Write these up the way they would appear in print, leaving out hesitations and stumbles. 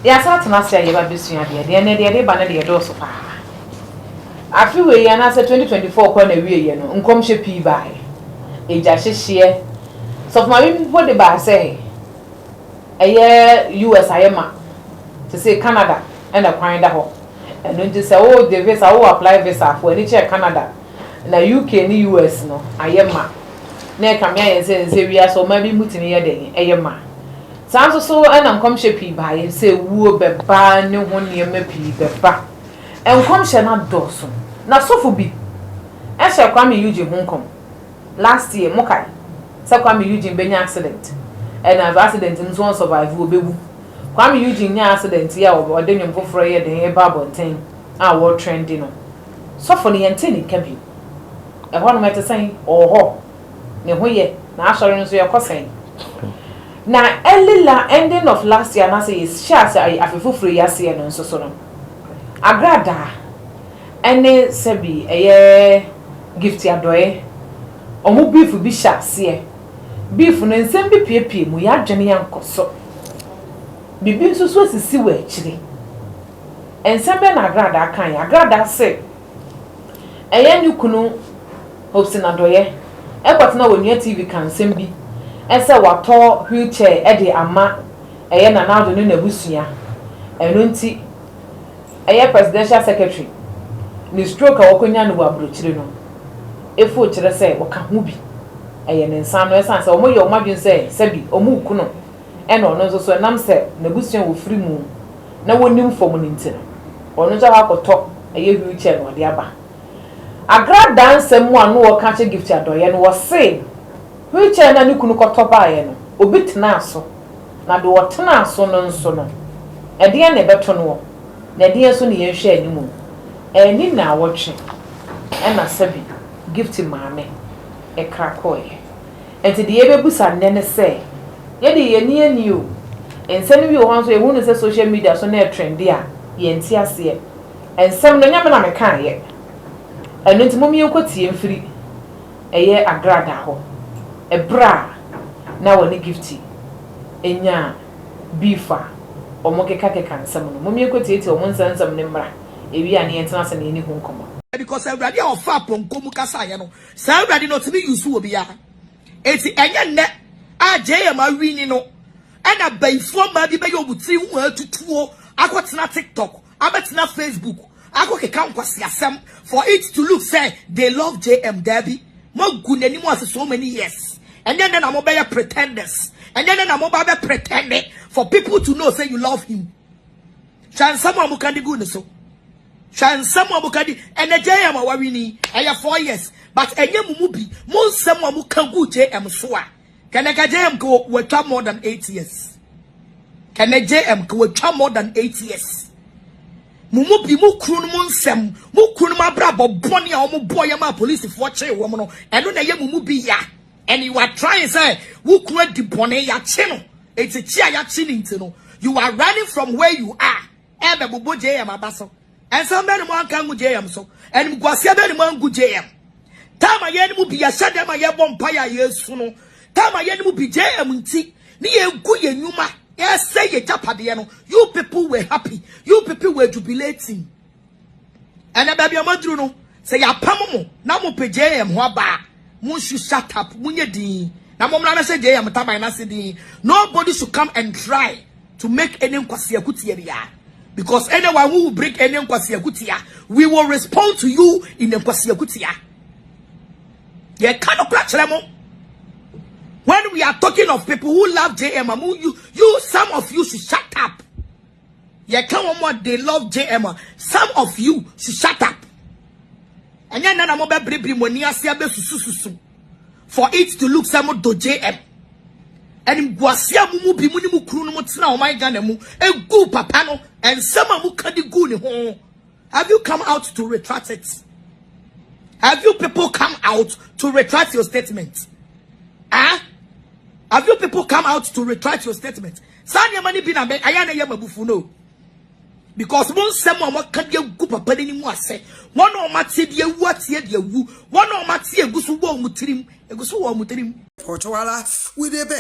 Yɛasan atena ase a yɛreba abɛsua adeɛ. Deɛ ɛnnɛ deɛ yɛde ba no deɛ ɛdɔɔso paa. Afe wei anaasɛ 2024 kɔ n'awieeɛ no, nkɔmhyɛ pii baeɛ. Egya hyehyeɛ. Sɔfo Maame bi mpo de baa sɛ ɛyɛ US ayɛ ma. Sesei Canada na kwan da hɔ. Ɛno nti sɛ wogye visa, wo apply visa a, fa w'ani kyerɛ Canada. Na UK ne US no ayɛ ma. Na ɛkame ayɛ sɛ nsɛ wiase ɔman bi mu tumi yɛ dɛn ɛyɛ ma. Saa nso so na nkɔmhyɛ pii baeɛ sɛ wuo bɛba ne ho nneɛma pii bɛba. Nkɔmhyɛ no adɔɔso. Na sɔfo bi hyɛɛ Kwame Eugene ho nkɔm last year, mokae? Sɛ Kwame Eugene bɛnya accident ɛna accident no nso ɔnsurvive ɔbɛwu. Kwame Eugene nyaa accident yi a ɔde nnwom foforɔ yɛ den reba abɔnten a wɔretrendi no, sɔfo no yɛntee ne nka bio. Ɛhɔnom ɛte sɛn? Ɔwɔ hɔ? Ne ho yɛ? N'asɔre no nso ɛkɔ sɛn? Na early la ending of last year anaasɛ yɛhyɛ ase afe foforɔ yi aseɛ no nso so no, Agradaa ɛne sɛbi ɛyɛ Gift Adɔe wɔn beef bi hyɛ aseɛ. Beef no nsɛm bi piepie mu, yɛn adwene ankɔ so. Biribi nso so asisi wɔ akyire. Nsɛm bɛn na Agradaa kaeɛ? Agradaa se ɛyɛ ne kunu Hobson Adɔeɛ kɔtena Onua TV ka nsɛm bi sɛ watɔ wheelchair de ama ɛyɛ Nana Addo ne n'abusua. Ɛno nti ɛyɛ Presidential Secretary ne stroke a wɔkɔnya no wɔ aburokyire no efuo kyerɛ sɛ wɔka ho bi. Ɛyɛ ne nsa ano ɛsiane sɛ wɔyɛ wɔn adwene sɛ sɛbi wɔreku no ɛna ɔno nso so ɛnam sɛ n'abusua a wɔfiri mu na wɔnim fam no nti no ɔno nso akɔ akɔtɔ ɛyɛ wheelchair na ɔde aba. Agradaa nsɛm mu a no wɔka kyerɛ Gift Adɔeɛ no wɔse wheelchair no a ne kunu kɔtɔ baeɛ no obi tenaa so na deɛ ɔtenaa so no nso no ɛdeɛn na ɛbɛto noɔ na ɛdeɛn nso na yɛnhwɛ anim. Anni naawɔtwe ɛna sɛbi Gift maame kra kɔeɛ. Nti deɛ yɛbɛbusa nnɛ ne sɛ, yɛdeɛ yɛn ani anni o, nsɛm no bi wɔ hɔ nso yɛhu no sɛ social media so na ɛtrendi a, yɛnte aseɛ. Nsɛm no, ɛnyɛ me na mekaeɛ. Ɛno nti mom yɛnkɔtie mfiri ɛyɛ Agradaa hɔ, ɛberɛ a na wɔne Gifty nyaa beef a wɔkekakeka nsɛm no. Mom yɛnkɔtietie wɔn nsɛnsɛm no mmra, ɛwie a ne yɛntena ase na yɛnni ho nkɔmmɔ. Because Awurade a ɔfaa pɔnkɔ mu kasaeɛ no, saa Awurade no ɔtumi use obiara. Enti ɛnyɛ nnɛ a JM awini no ɛna bayifoɔ mmaa bi bɛyɛ wɔn tiri ho atutuo akɔtena TikTok, abɛtena Facebook, akɔkeka nkwaseasɛm for it to look sɛ they love JM. Daabi, moagu n'anim ase so many years. Ɛnyɛ nnɛ na mobɛyɛ pretenders. Ɛnyɛ nnɛ na moba bɛ pretend for people to know say you love him. Hwɛ nsɛm a moka de gu ne so. Hwɛ nsɛm a moka di ɛnɛ JM a wawini ɛyɛ 4 years, but ɛnyɛ mo mu bi mo nsɛm a moka gu JM so a kɛnɛ ka JM ka watwa more than 8 years. Kɛnɛ JM ka watwa more than 8 years. Mo mu bi mo kunu no mo nsɛm, mo kunu no mo abrabɔ bɔne a wɔn bɔ yɛ ma polisifoɔ kyee wɔn no, ɛno na ɛyɛ mo mu bi ya, and you are trying sɛ wo kunu adi bɔne, yakye no, eti kyi a yakye ne nti no, you are running from where you are ɛbɛ bobɔ JM aba so. Ɛnsɛm bɛɛ ni mo anka ngu JM so, ɛnim guaseɛ bɛɛ ni mo angu JM. Time a yɛn mu bi yɛhyɛ dɛm a yɛbɔ mpa yɛ a yɛsu no, time a yɛn mu bi JM nti ne yɛgu yɛn nnwuma, yɛsɛ yɛ gyapadeɛ no, you people were happy, you people were jubilating. Ɛnɛ baabi a mo aduru no sɛ yɛapam mo na mo pɛ JM ho aba a, mo nso shut up, mo nyɛ din na mo mmra bɛhyɛ JM taban n'ase din. Nobody should come and try to make any nkwasi akutia biara, because anyone who will bring any nkwasi akutia, we will respond to you in the nkwasi akutia. Yɛ ka no kora kyerɛ mo. When we are talking of people who love JM, amu, you some of you should shut up. Yɛ ka wɔn a they love JM, some of you should shut up. Ɛnyɛ nna na mo bɛ biribiri mo ani ase abɛsusususu for it to look sɛ mo do JM. Ɛnim guase a mo mu bi mo ne mo kunu no mo tena ɔman Ghana mu egu papa no, nsɛm a mo ka de gu ne ho. Have you come out to retract it? Have you people come out to retract your statement? Ah, have you people come out to retract your statement? Saa nneɛma no bi na bɛ ayɛ na ɛyɛ mabufu no, because mo nsɛm a wɔka de agu papa n'anim ase, wɔn a wɔate de awu ate de awu, wɔn a wɔate egu so wɔ wɔn tirim, egu so wɔ wɔn tirim. Ɔtɔwala wode bɛ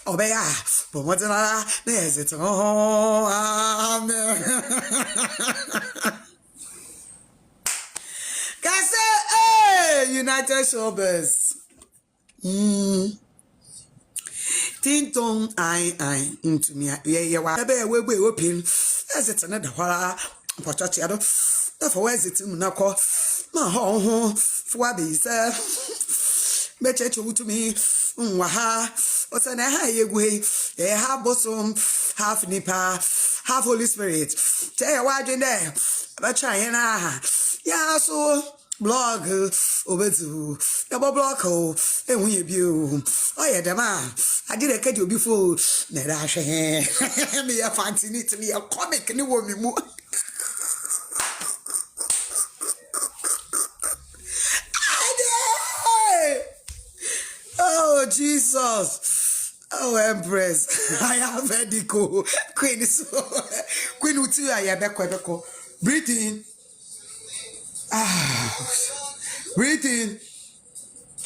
ɔbɛyɛ a bɔ mmɔden ara na yɛdze te ho. Kase ee United Showbiz. Mm. Tinton ai ai ntumi a yɛ yɛ wa ɛbɛyɛ wegu ewo pin ɛdze te ne da hɔ ara mpɔtɔ tia do na fa w'ɛdze te mu na kɔ ma hɔ ho fo abɛyi sɛ bɛkyerɛkyerɛ wo tumi wɔ ha ɔsɛ na ɛha yɛ gu hei yɛyɛ half bosom half nipa half holy spirit kyɛ yɛ w'adwen dɛ bɛtra yɛn a yɛa so Blog obedzi o, yɛbɔ blɔk o, ehu yɛ bio o, ɔyɛ dɛm a, agye dɛ ekɛgye obi fo na ɛdɛ ahwɛ hɛn. Meyɛ Fantini ntsi meyɛ comic ne wɔ me mu. Oh Jesus! Oh Empress, I have headache o. Queen so, Queen uti a yɛbɛkɔ yɛbɛkɔ. Breathe in. Out. Breathe in.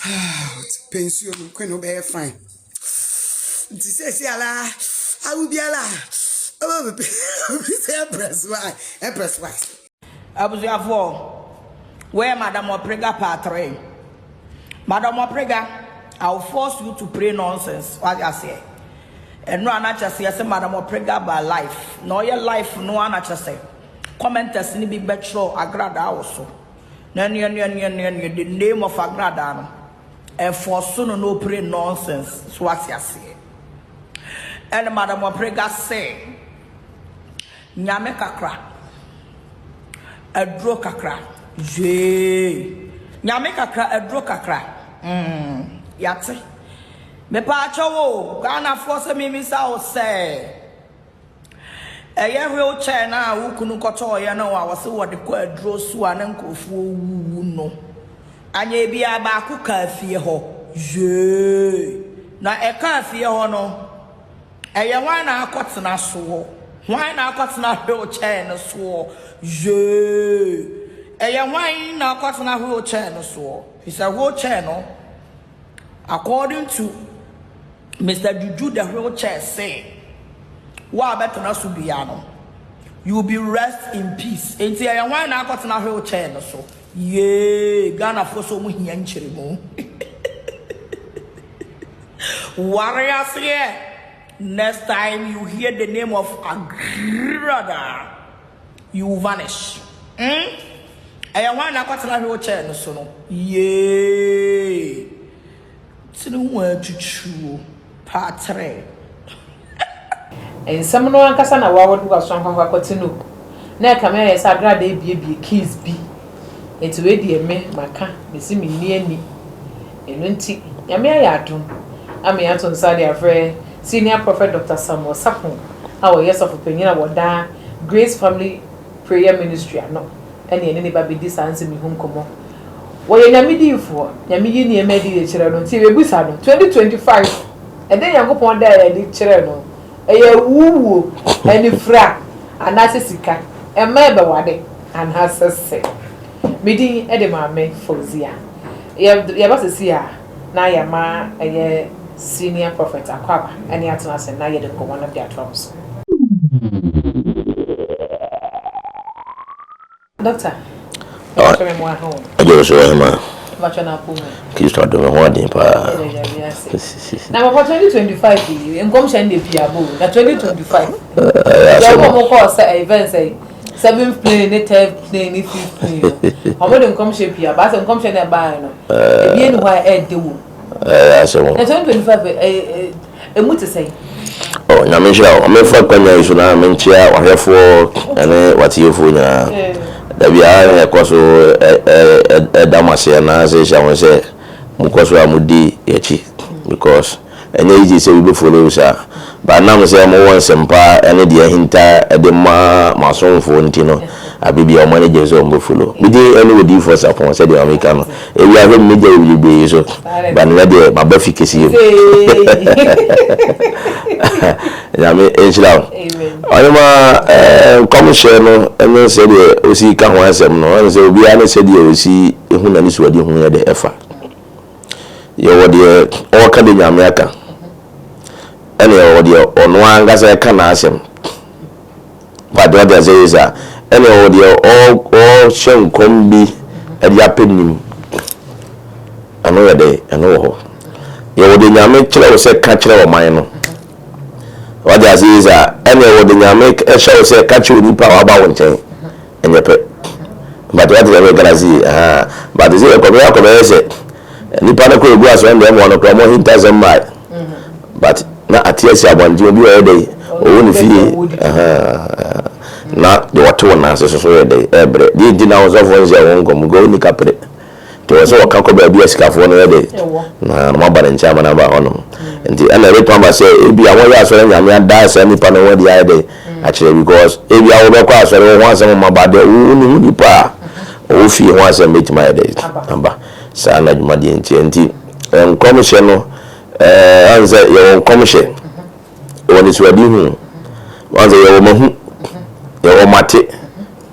Out. Pɛ nsuo no, kwan no bɛyɛ fine. Nti sɛsi ala, awo biara, ɔbɛ bɛ sɛ Empress why? Empress why? Abusuafoɔ, wei yɛ Madam Ɔprega part 3. Madam Ɔprega, I will force you to pray nonsense. Wate aseɛ? Ɛno a na kyerɛ sɛ yɛsɛ Madam Ɔprega ba life. Na ɔyɛ life no a na kyerɛ sɛ Commenters no bi bɛkyerɛw agradaa wɔ so, na ɛnoɛnoɛnoɛnoɛnoɛ the name of agradaa no, ɛfɔɔso no na ɔpire nonsense, so wate aseɛ. Ɛna Madam Ɔprega se, Nyame kakra, aduro kakra, yee, Nyame kakra, aduro kakra, mm, yate. Mepaakyɛw o, Ghanafoɔ sɛ memisa wo sɛ, Ɛyɛ wheel chair no a wo kunu kɔtɔɔeɛ no a wɔse wɔde kɔ aduro so a na nkurɔfoɔ wuwu no. Anyɛ biara baako kaa fie hɔ. Yee! Na ɛkaa fie hɔ no, ɛyɛ hwan na akɔtena soɔ? Hwan na akɔtena wheel chair no soɔ? Yee! Ɛyɛ hwan na akɔtena wheel chair no soɔ? Firi sɛ wheel chair no, according to Mister Juju the wheel chair se wo a bɛtena so bia no you will be rest in peace enti ɛyɛ hwan na akɔtena wheel chair no so yee Ghana foɔ sɛ ɔmo hia nkyerɛmu ware aseɛ next time you hear the name of Agrada you will vanish mm ɛyɛ hwan na akɔtena wheel chair no so no yee Tiri ho atwitwiw paaterɛ. Nsɛm no ankasa na woa wode w'aso akɔ akɔte no o. Na ɛkame ayɛ sɛ agradaa abuebue keys bi. Enti wei deɛ me, maka, mese menni ani. Ɛno nti, Nyame ayɛ adom ama yɛato nsa de afrɛ Senior Prophet Doctor Samuel Sarpong a ɔyɛ Sɔfopanyin a wɔda Grace Family Prayer Ministry ano ne yɛne ne ba bɛdi saa nsɛm yi ho nkɔmmɔ. Wɔyɛ Nyame diyifoɔ, Nyame yi nneɛma adi de kyerɛ no, nti yɛbɛbisa no, 2025, ɛdɛn Nyankopɔn daa adi kyerɛɛ no? Ɛyɛ awuwuo, anifira, anaasɛ sika? Ɛmma ɛbɛwade, anaasɛ sɛ? Me din de Maame Fauzia. Yɛ, yɛba sɛsi a, na yɛama ɛyɛ Senior Prophet Akwaaba ne atena ase na yɛde nkɔmmɔ no de atoa mo so. Doctor, mpakyɛ me mmoa ho. Ɛgye wo so ɔhema. Mpakyɛ na apɔ mu. Kristo adom me ho aden paa. Ɛda Nyame ase. Na papa 2025 yi nkɔmhyɛ no de pii aba o. Na 2025. Deɛ wɔn wɔn kɔɔ sɛ event sɛ seventh plane ne third plane ne fifth plane no. Wɔn de nkɔmhyɛ pii aba. Asɛ nkɔmhyɛ na ɛbaeɛ no. Ebi ni hɔ a ɛɛde wɔ mu. Ɛyɛ asɛm o. Na 2025 ɛɛ Emu te sɛn? Oh, Nyame nhyira wo. Memfa kwanya yi so na menkyea w'ahwɛfoɔ ne w'atiefoɔ nyinaa. Da biara na yɛkɔ so ɛda mo ase anaasɛ hyia mo sɛ mokɔ so a modi yɛakyi because ɛnyɛ easy sɛ obi bɛ follow wo saa. But nam sɛ mowɔ nsɛmpa ne deɛ ahinta de ma mo asomfoɔ nti no, aberɛ biara wɔn ani gye sɛ wɔbɛ follow. Me din ne Odiyifoɔ Sarpong sɛdeɛ maame ka no. Ewi ahwɛ me megya bebrebe yi so ba nnɛ deɛ maba fi kɛseɛ mu. Nyame nhyira wo. Ɔhema nkɔmhyɛ no ne sɛdeɛ ɔsi ka ho asɛm no, ɔne sɛ obiara ne sɛdeɛ ɔsi hu n'anisoade hu yɛ de ɛfa. Yɛwɔ deɛ ɔka de Nyame aka, ɛne yɛwɔ deɛ ɔno ankasa ɛka n'asɛm. But wate aseɛ yie saa. Ɛna ɔwɔ deɛ ɔhyɛ nkɔm bi de apɛ nim. Ɛno yɛ dɛ, ɛno wɔ hɔ. Yɛwɔ deɛ Nyame kyerɛ wo sɛ ka kyerɛ ɔman no. Wate aseɛ yie saa. Ɛna ɛwɔ deɛ Nyame hyɛ wo sɛ ka kyerɛ onipa a waba wo nkyɛn. Ɛnyɛ pɛ. But wate deɛ meka no ase yie. Ahaa. But sɛ yɛkɔbɛyɛ akɔbɛyɛ sɛ nipa no kɔ egu asɔre deɛ mmoa no koraa ɔmo ahintasɛm mmae. But na ate asi abɔnten obi ɔyɛ dɛ ɔwɔ ne fie. Ahaa. Na deɛ ɔte wo nan ase so so yɛ dɛ ɛɛbrɛ. Deɛ nti na ɔsɔfoɔ nhyɛ wo nkɔm, nka ɔnni kapere. Nti ɛwɔ sɛ wɔka kɔ baabi a sikafoɔ no yɛ dɛ na na wɔaba ne nkyɛn ama no aba hɔnom. Nti ɛna ɛbɛtumi aba sɛ ebi a wɔyɛ asɔre Nyame adaa saa nipa no ho adi ayɛ dɛ akyerɛ because ebi a wobɛkɔ asɔre wo ho asɛm mma ba dɛ wo ne ho nipa a ɔwɔ fie ho asɛm bɛtumi ayɛ dɛ aba. Saa na dwumadie nteɛ. Nti nkɔmhyɛ no ɛɛ ɔn sɛ yɛwɔ nkɔmhyɛ, yɛwɔ anisoadehu, ɔn sɛ yɛwɔ mahu, yɛwɔ mate.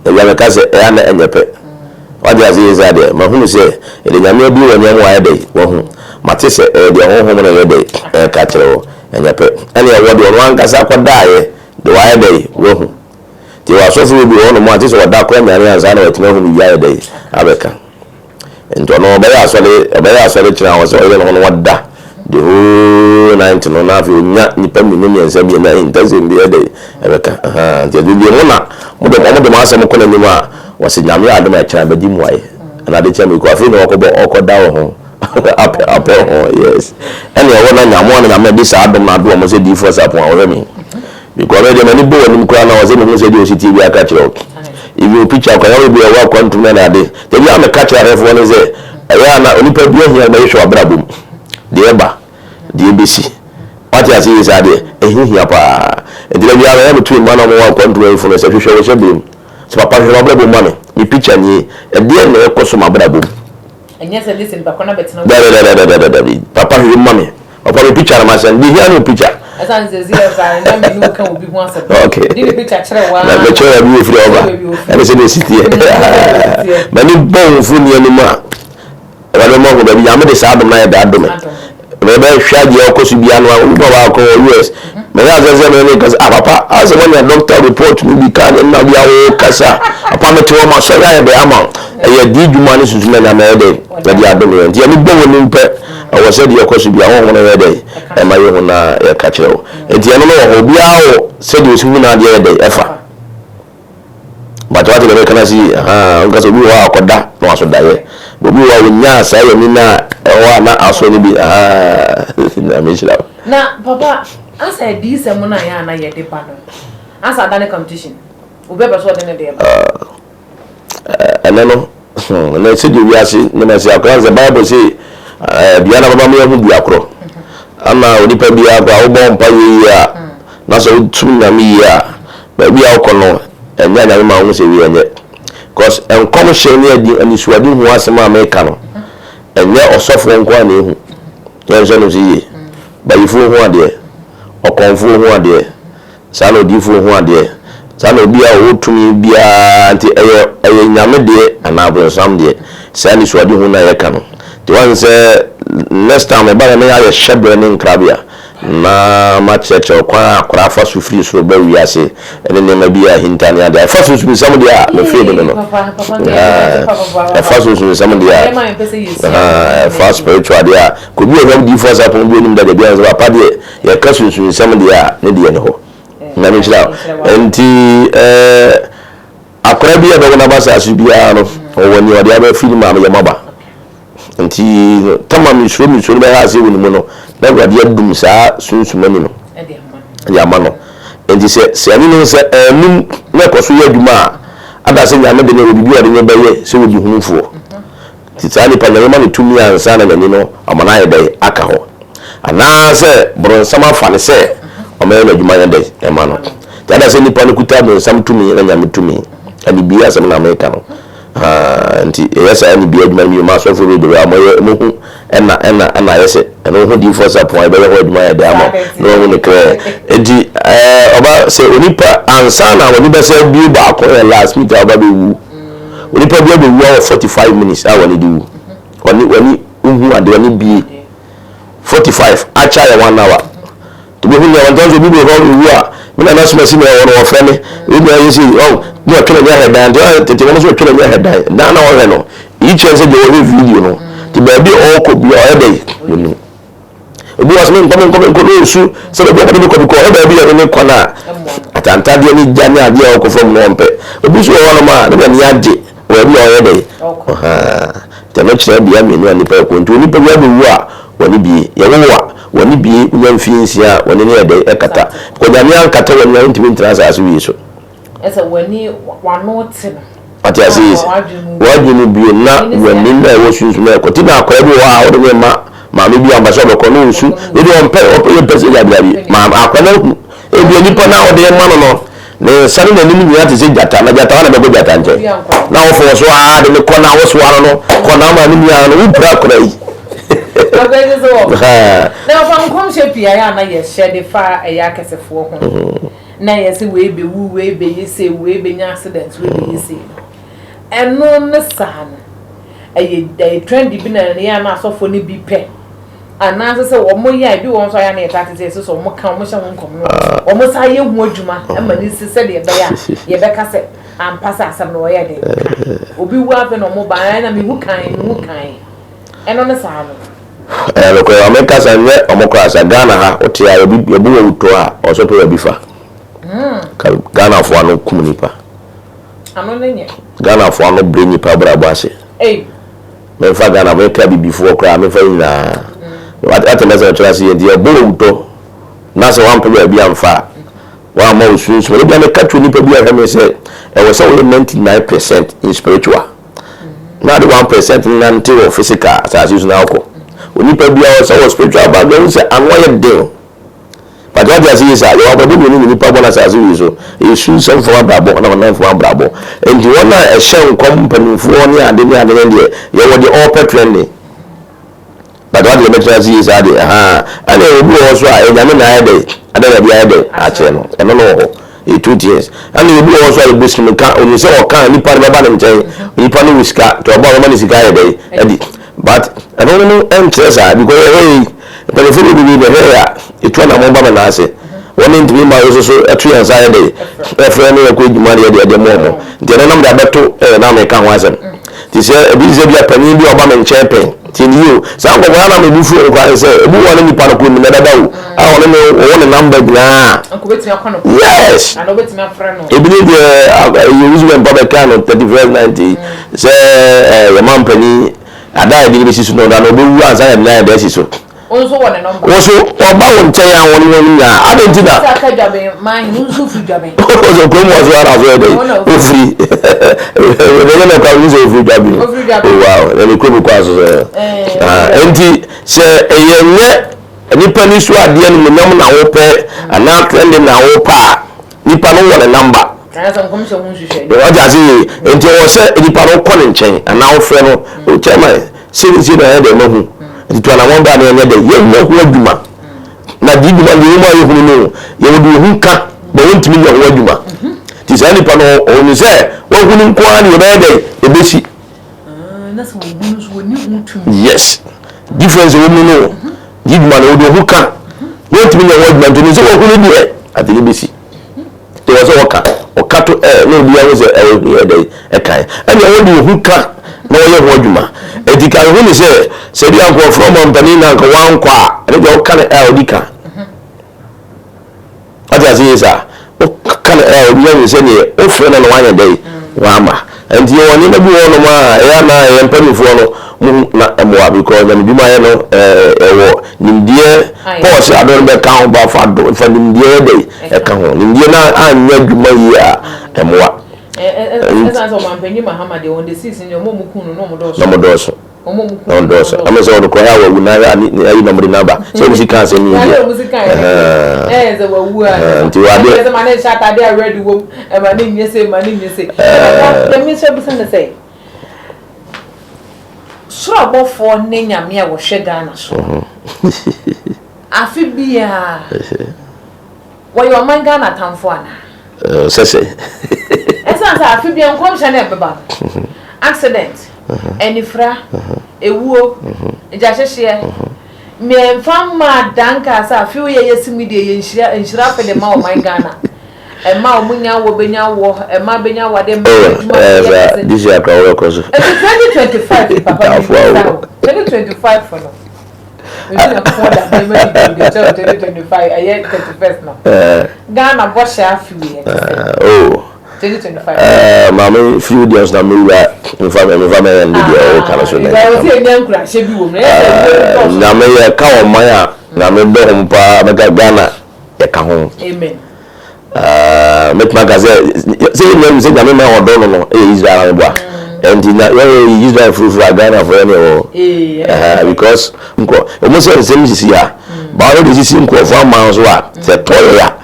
Ebia meka sɛ, Ɛyɛ a na ɛnyɛ pɛ. Woate ase yie saa deɛ? Mahunu sɛ yɛde Nyame abue w'ani ama woayɛ dɛn? Woahu. Mate sɛ ɛyɛ deɛ Honhom no reyɛ dɛn? Ɛreka kyerɛ wo. Ɛnyɛ pɛ. Ɛne ɛwɔ deɛ ɔno ankasa kɔdaeɛ de wayɛ dɛn? Wahu. Nti yɛwɔ asɔfo bebree wɔ hɔnom a, gye sɛ wɔda koraa nyane ansa na wɔatumi ahu biribi ayɛ dɛn? Abɛka. Nti ɔno ɔbɛyɛ asɔre ɔbɛyɛ asɔre kyerɛ a ɔsɛ ɔyere ne ho na wada the whole night no na afei onya nipa mmienu mmiɛnsa bi na ntasɛm bi ɛdɛ ɛbɛka ahaa nti ɛde deɛ mo na mo de ɔmo de mo asɛm kɔ n'anim a wɔsi Nyame adom a ɛkyerɛ abɛdi mu ayɛ ɛna ade kyɛ mi kɔ afei na ɔkɔbɔ ɔkɔda wɔ ho apɛ apɛ ho yes ɛna ɛwɔ na Nyame na Nyame de saa adom na ado ɔmo sɛ diifoɔ sapon a ɔhwɛ mi. Because me deɛ m'ani bɔ w'anim koraa na ɔsɛ mehu sɛ deɛ ɔsi tie bi aka kyerɛ wo. Even wo picture koraa yɛwɔ bi a ɛwɔ akwantum ne ade. Da bi a meka kyerɛ ahwɛfoɔ no sɛ ɛyɛ a na onipa bi ahia no bɛhwehwɛ w'abrabɔ mu. Deɛ ɛba, deɛ ɛbɛsi. Wate ase yie saa deɛ? Ɛho hia paa. Nti da biara mɛyɛ meto mma no a wɔwɔ akwantum ayifo no sɛ hwehwɛ wo hyɛberɛ mu. Sɛ papa hwehwɛ m'abrabɔ mu ma me. Me picture nie. Ɛdeɛn na ɛrekɔ so m'abrabɔ mu? Ɛnyɛ sɛ gye sɛ nipa korɔ no abɛtena wo. Dabi dabi dabi dabi. Papa hwehwɛ mu ma me. Ɔfa me picture na ma send. Deɛ hia ne wo picture. Ɛsan sɛ sɛ yɛ na me ne wo ka obi ho asɛm. Okay. Di ne picture kyerɛ wa. Na me kyerɛ bi ofiri ɔba. Ɛne sɛ de si teɛ. M'ani bɔ wo mfoni anim a. Awurade ma ho baabi Nyame de saa adom no ayɛ de adome. Mɛ bɛ hwɛ adeɛ ɔkɔ so bia no a obi baako wɔ US. Mɛ yɛ asɛ sɛ mɛ ne kasa ah papa asɛ wɔn nya doctor report no bi ka ne nna bi awo kasa. Papa me te hɔ ma sɔre ayɛ de ama. Ɛyɛ di dwuma ne susu na Nyame ayɛ de de adome yɛn. Nti ɛni bɔ wɔ nim pɛ. Ɛwɔ sɛ deɛ ɛkɔ so biara honhom no yɛ dɛn? Ɛma yɛhu na yɛka kyerɛ wo. Enti ɛno no wɔ hɔ, obiara wɔ sɛdeɛ ɔsi hu n'adeɛ yɛ dɛn? Ɛfa. But wate deɛ meka no ase yie? Ahaa, woka sɛ obi wɔ hɔ a ɔkɔda na waso daeɛ. But obi wɔ hɔ a ɔnyaa saa yɛni no a ɛwɔ a na aso no bi, ahaa, Nyame nhyira wo. Na papa, asɛ adiyisɛm no a yɛ a na yɛde ba no, asɛ adane competition? Obi apɛ sɛ ɔde ne deɛ ba. Ɛnɛ no, ɛnɛ sɛdeɛ wiase nneɛma si akora sɛ Bible se dua no ababa ma yɛahu dua korɔ. Ama onipa biara koraa wobɔ mpa yɛ yie a na sɛ wotum Nyame yie a baabi a wokɔ no ɛnyɛ a Nyame ma wohu sɛ wei ɛnyɛ. Because nkɔmhyɛ ne adi anisoade hu asɛm a meka no ɛnyɛ ɔsɔfoɔ nko a na ehu. Yɛnhwɛ no so yie. Bayifoɔ hu adeɛ, ɔkɔmfoɔ hu adeɛ, Saa na odiyifoɔ hu adeɛ. Saa na obi a ɔwɔ tumi biara nti ɛyɛ ɛyɛ Nyame deɛ anaa bronsam deɛ. Saa anisoadehu no a yɛka no. Nti woahu sɛ next time meba no na yɛayɛ hyɛberɛ ne nkrabea na makyerɛkyerɛ wo kwan a akwadaa fa so firi soro ba wiase ne nneɛma bi a ahinta ne adeɛ. Ɛfa sunsumsɛm deɛ a mefiri de me no. Ɛfa sunsumsɛm deɛ a ɛfa spiritual deɛ a kɔbi wɔ hɔ diyifoɔ asapɔn bi onim dada bi a sɛ papa deɛ Yɛka sunsunsɛm deɛ a, ne deɛ ne hɔ. Nyame nhyira wo. Nti eh, akwadaa bi a ɛbɛwo n'aba asase biara no, ɔwɔ nea ɔde aba firi ne maame yam aba. Nti tama mesuro mesuro no bɛha ase wɔ ne mu no, na Awurade adum saa sunsum ani no de ama no. Nti sɛ sɛ ani no sɛ anum na ɛkɔ so yɛ adwuma a, ada sɛ Nyame de no wɔ biribi a ɔde no bɛyɛ sɛ ɔdi hunufoɔ. Nti saa nipa no, Nyame ma no tumi ansa na n'ani no ama no ayɛ dɛn aka hɔ. Anaasɛ bronsam afa no sɛ ɔmɛyɛ n'adwuma nyɛ dɛn ɛma no. Nti ada sɛ nipa no kuta bronsam tumi na Nyame tumi. Anibue asɛm na meka no. Haa, nti yɛyɛ saa anibue adwuma no bio ma asɔfoɔ bebree a wɔyɛ wɔn hu ɛna ɛna ɛna ayɛ sɛ ɛno ho diifoɔ sapɔn a yɛbɛyɛ hɔ adwuma ayɛ dɛn ama na wɔahu no clear. Nti ɛɛ ɔba sɛ onipa ansa na wɔde bɛsɛ abue baako yɛ last minute a ɔba bɛwu. Onipa bi abɛwu awɔ 45 minutes a wɔne de wu. Wɔne wɔne hu ade wɔne bie. 45 akyɛ ayɛ one hour. Nti bɛhu nea wɔntɔn sɛ obi bi hɔ owu a, me nana asomasi na ɛwɔ no wɔfrɛ me. Obi na ayɛ sei, ɔn, na ɔtwe n'ani ahwɛ dan. Nti ɔyɛ tete wɔn nso ɔtwe n'ani ahwɛ dan. Dan na ɔhwɛ no. Eyi kyerɛ sɛ deɛ ɔhwɛ video no. Nti baabi a ɔrekɔ bi a ɔyɛ dɛ, ɔnim. Obi wɔ sɛ menkɔ menkɔ menkɔ na ɔsu sɛ baabi a ɔde me kɔ bi kɔ ɔhwɛ baabi a ɛne ne kwan a atantadeɛ ne gya ne adeɛ a ɔkɔ fam no ɔmpɛ. Obi nso wɔ hɔnom a ne n'ani agye wɔ baabi a ɔyɛ dɛ. Ɔhaa. Nti ɛno kyerɛ bea mmienu a nnipa rekɔ. Nti onipa bi abɛwu a w'ani bue. Yɛwo wo a w'ani bue, wonya mfie nsia a w'ani no yɛ dɛn? Ɛkata. Because Nyame ankata w'ani a wontumi ntena asase wei so. Ɛsɛ w'ani, w'ano te no. Wate ase yi? W'adwene mu bue na w'ani no a ɛwɔ sunsum no ɛkɔ. Nti na akwadaa bi wɔ hɔ a wode ne ma maame bi a ɔmpɛ sɛ ɔbɛkɔ na ɔsu. Wei deɛ ɔmpɛ, ɔpɛ yɛmpɛ sɛ dabi dabi. Maame akwadaa no ahu. Ebia nipa no a wode rema no no, ne nsa ne n'anim nyinaa te sɛ gyata, na gyata hɔ na bɛkɔ gyata nkyɛn. Na wofo so aa de ne kɔ na wosoa no no, kɔ na ama ne nua no, wopira akora yi. Na ɔfa nkɔmhyɛ pii ayɛ a na yɛhyɛ de fa ɛyɛ akɛsefoɔ ho. Mm-hmm. Na yɛ sɛ wei bɛwu, wei bɛyɛ sei, wei bɛnya accident, wei bɛyɛ sei no. Ɛno ne saa no, ɛyɛ ɛyɛ trend bi na ɛyɛ a na asɔfoɔ no bi pɛ. Anaasɛ sɛ wɔn yɛ a ebi wɔ hɔ nso a yɛ a na yɛtaa tete yɛsɛ sɛ wɔn ka wɔn hyɛ ho nkɔm no wɔn san yɛ ho adwuma ma ne si sɛdeɛ ɛbɛyɛ a yɛbɛka sɛ ampa sɛ asɛm no wɔyɛ den ka obi wu afei na wɔn ba ɛna mehu kan mehu kan ɛno ne saa no. Ɛyɛ nokorɛ maame kasa nyɛ ɔmo koraa sa Ghana ha wote a yɛbi yɛbu wɔ wutɔ a ɔsɛ ɔpɛ baabi fa ka Ghana foɔ ano kum nipa Ano ne nyɛ. Ghana foɔ ano brɛ nipa abrabɔ ase. Ei. Memfa Ghana meka abibifoɔ koraa memfa yɛn nyinaa. Wate mɛsɛ ɔkyerɛ ase yɛ nti yɛbɔ owutɔ na sɛ wampɛ baabi amfa a wamma wo sunsum. Ɛno bia meka kyerɛ nipa bi a ɔhwɛ me sɛ ɛwɔ sɛ woyɛ 99% in spiritual na ade 1% nante wɔ physical asase so na wokɔ. Onipa bi a ɔwɔ sɛ wɔ spiritual background sɛ ano ayɛ den. But wate ase yie saa? Yɛwɔ abrabɔ mmienu na nipa bɔ no asase wei so. Ɛyɛ sunsɛm fam abrabɔ ɛna honam fam abrabɔ. Nti wɔn a ɛhyɛ nkɔm mpanimfoɔ ne ade ne ade no deɛ, yɛwɔ deɛ ɔrepɛ trending. But wate deɛ mɛkyerɛ ase yie saa deɛ, ahaa. Ɛna yɛwɔ bi wɔ hɔ so a, ɛyɛ Nyame na ayɛ dɛ, ada na ɛde ayɛ dɛ akyerɛ no. Ɛno no wɔ hɔ. Ɛyɛ two things. Ɛna yɛwɔ bi wɔ hɔ so a, yɛbɔ sini ka, onim sɛ ɔka a, nipa no bɛba ne nkyɛn. Nipa no wɔ sika, nti ɔba a ɔbɛma no sika ayɛ dɛ adi. But ɛno no no ɛnkyerɛ saa because ɛhɛ yi mpanyinfoɔ bebree na ɛhɛ a etu anamɔ ba bɛn ase wɔn ne ntumi mma yɛ soso ɛto yɛn nsa yɛ dɛ ɛfrɛ ne yɛkɔ adwuma ne yɛde ɛde mu wɔn nti ɛno nam de abɛto ɛyɛ na meka ho asɛm te sɛ ebi sɛ bi a panyin bi a ɔba me nkyɛn pɛn ti ni o saa nkɔkɔ ya na me bu fuo nkwa sɛ ebi wɔ ne nipa no kuro nim ɛdada o a ɔne ne ɔwɔ ne namba nyinaa yes ebi ne deɛ ɛyɛ wusu bɛ mpa bɛka no 31 night Sɛ yɛn mampanin ada a yɛde no bɛsi so no, da no ɔbɛwu ansa na yɛde no ayɛ dɛ asi so. Wo nso wɔ ne nɔmba. Wo nso ɔba wo nkyɛn a wɔne wɔn nyinaa. Adɛn nti na. Sɛ aka dwaben man hene wo nso firi dwaben. Ɔsɛ kurom wɔ so ara so yɛ dɛ ofiri. Ɛbɛyɛ na kwan sɛ ofiri dwaben. Ofiri dwaben. Oh wow, na ne kurom kwan so sɛ. Nti sɛ ɛyɛ nyɛ nipa ni so adeɛ no munyam na wopɛ anaa trending na wopɛ a. Nipa no wɔ ne number. Anaasɛ nkɔmhyɛ ho nhwehwɛni. Wate ase yie? Nti ɛwɔ sɛ nipa no kɔ ne nkyɛn anaa wofrɛ no, o chairman, sei ne sei na ɛyɛ dɛ mahu. Nti tu anamɔn bra na yɛnyɛ dɛ, yɛnyɛ ho adwuma. Na gye dwuma deɛ ɛwɔ mu a yɛhunu no, yɛwɔ deɛ ohu ka, but wontumi nyɛ ho adwuma. Nti saa nipa no, ɔhu sɛ wahunu nko ara deɛ ɛbɛyɛ dɛ, ɛbɛsi. Na sɛ wɔhu no nso wɔnni ho tumi. Yes. Difference ɛwɔ mu no, gye dwuma no, wɔde ohu ka, wontumi nyɛ ho adwuma nti ɔnim sɛ wahunu deɛ, ade no bɛsi. Nti wɔ sɛ wɔka, wɔka to ɛ na obiara hu sɛ ɛwɔ hu yɛ dɛ ɛkan. Ɛnna wɔde ohu ka na wɔyɛ ho adwuma. Eti ka ehu ne sɛ, sɛ bi anka wɔfrɛ ɔmampanin na anka wankɔ a, ɛno deɛ wɔka no ɛ a ɔdi ka. Wate ase yie saa? Woka no ɛ a obi ahu sɛ neɛ wofrɛ no na wanyɛ dɛn wamma. Nti yɛwɔ nneɛma bi wɔ hɔnom a ɛyɛ a na yɛn mpanimfoɔ no muhu na ɛmmoa because nyame dwuma yɛ no ɛwɔ nimdeɛ. Paul sɛ adɔ no bɛka ho ba fa do fa nimdeɛ yɛ dɛn ɛka ho. Nimdeɛ no anyɛ adwuma yie a ɛmmoa. Ɛsan sɛ ɔmampanyin Mahama deɛ wɔn de sisi deɛ wɔn a wɔn kun no na wɔn dɔɔso. Na wɔn dɔɔso. Na wɔn dɔɔso. Ama sɛ ɔno koraa wawu na ayɛ ne ayi na wɔde no aba. Sɛ wɔn si ka asɛm yi deɛ. Wɔn si ka yɛ ɛɛ sɛ wawu a. Nti wɔ adeɛ. Ɛsɛ ma ne nhyɛ ataade a red wom ɛma ne nyɛ se ɛma ne nyɛ se. Ɛna ɛmi nso bisa ne sɛ. Soro abɔfoɔ ne Nyame a wɔhwɛ Ghana so. Afe biara, wɔyɛ ɔman Ghana atamfo anaa? Sɛ sɛ. Ɛsiane sɛ afe biara nkɔmhyɛ no ɛbɛba no, accident, anifira, ewuo, gyahyehyeɛ, Mɛmfa mmaa da nkaa sɛ afe wei a yɛasi mu yi deɛ yɛ nhyira nhyira afe de ma ɔman Ghana. Ɛma wɔn nya wɔ bɛnya wɔ, ɛma bɛnya wɔ adeɛ, ɛma Oh, adwuma bɛyɛ ɛɛ saa, kɛse. this year koraa wɔbɛkɔ so. Ɛti 2025 yi papa Taafo mebisa awo. wo, 2025 no, mesi Nyankopɔn da bɛma me bio deɛ kyɛw 2025 ɛyɛ 31st no. Ɛɛ. Ghana bɔhyɛ afe wei ɛte sɛn? Oh. 2025. Ɛɛ maame firi wo deɛ so na mewura mfa mɛ mfa mɛ yɛn de deɛ ɔwɔ ka no so na ɛka ɛsɛ ɛnya nkurahyɛ bi wɔ mu nyame yɛ ka ɔman a nyame dɔ ho paa mɛka Ghana yɛ ka ho amen mɛtumi aka sɛ sɛ yɛ nyame sɛ nyame ma ɔdɔ no no ɛyɛ Israel ameboa ɛnti na yɛ Israel furufuru a Ghana fo yɛ ne ɛwɔ because nkɔ ɛmu sɛ nsɛm sisi a baa no de sisi nkurɔfoɔ aman so a sɛ tɔ yɛ a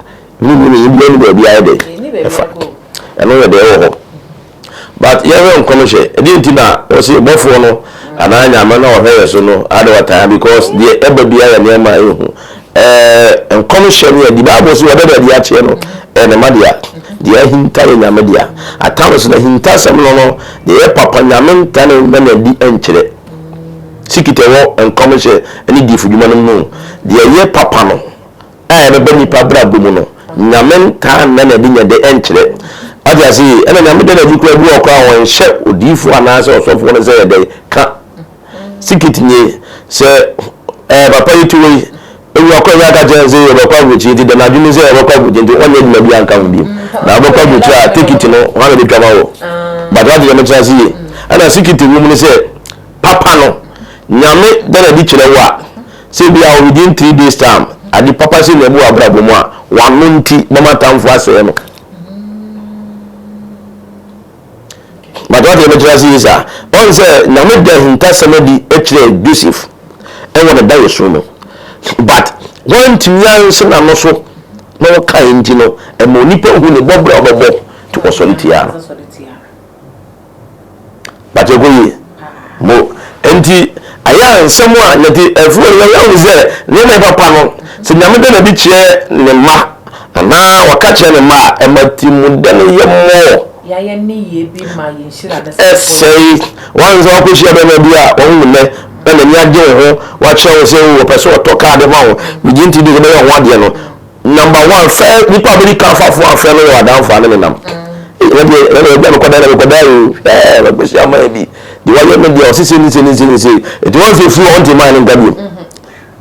Ne mu no ebi ne baabi ayɛ dɛ ɛfa ɛno yɛ deɛ ɛwɔ hɔ but yɛhwɛ nkɔmhyɛ ɛdeɛ nti na wɔsi bɔfoɔ no anaa nyame na ɔhwɛ yɛ so no ade wɔtaa because deɛ ɛba bi ayɛ nneɛma ehu ɛɛ nkɔmhyɛ no yɛ di baabu si wɔde deɛ akyerɛ no ɛyɛ ne ma dea deɛ ahinta yɛ nyame dea atam so na ahintasɛm no no deɛ yɛ papa nyame nta ne na na di nkyerɛ sikitɛ wɔ nkɔmhyɛ ne diifo dwuma no mu deɛ yɛ papa no a ɛbɛba nnipa abrabɔ mu no, Nyame ntaa nna no adi nyɛ dɛ nkyerɛ. Wate ase yie? Ɛna Nyame da no adi koraa bi wɔ hɔ koraa a ɔnhyɛ odiyifoɔ anaasɛ ɔsɔfoɔ no sɛ yɛ dɛn ka. Sikit nie, sɛ ɛɛ papa yi te hɔ yi, ebi wakɔ ɛnyɛ aka kyerɛ no sɛ ɔbɛkɔ aburokyire nti da n'adwene mu sɛ ɔbɛkɔ aburokyire nti ɔnyɛ adwuma biara nka ho bio. Na ɔbɛkɔ aburokyire a tekiti no hwan na ɛbɛtwa ma wɔ? But wate deɛ mekyerɛ ase yie? Ɛna sikit wɔ mu ne sɛ papa no, Nyame da no adi kyerɛ wo a, Sɛ ebia within 3 days time ade papa sei na ɛbu w'abrabɔ mu a, w'ano nti bɛma atamfo asɛe no. But wate mekyerɛ ase yi saa. Ɔn sɛ Nyame da ahintasɛm adi kyerɛɛ Joseph ɛwɔ ne daeɛso mu. But wantumi anse n'ano so na ɔkae nti no, ɛma onipa hu ne bɔberɛ a ɔbɛbɔ nti wɔsɔre tiaa no. But ɛkɔ yie. Mo nti ayɛ a nsɛm a nti ɛfiri hɔ yɛyɛ hu sɛ nneɛma yɛ papa no sɛ Nyame da n'adi kyerɛ ne mma anaa ɔka kyerɛ ne mma a ɛma tirimudɛ no yɛ more. Yɛayɛ nneyɛɛ bi ma yɛn nhyira no sɛe. Ɛsɛe. Wɔn sɛ wakɔhyia bɛrima bi a wahu no nnɛ na n'ani agye wo ho wakyerɛ wo sɛ o ɔpɛ sɛ ɔtɔ kaa de ma wo megye nti de sɛ bɛyɛ ho adeɛ no Number one fɛ nipa a bɛdi kan fa fo afrɛ no yɛ w'adamfo a ne nenam. Ɛna deɛ ɛna deɛ ɛbi a mekɔda na mekɔda o hwɛ mɛkɔhyia man bi deɛ wayɛ me deɛ ɔse sei ne sei ne sei ne sei nti wɔn sɛ firi ɔnte man no nka bio.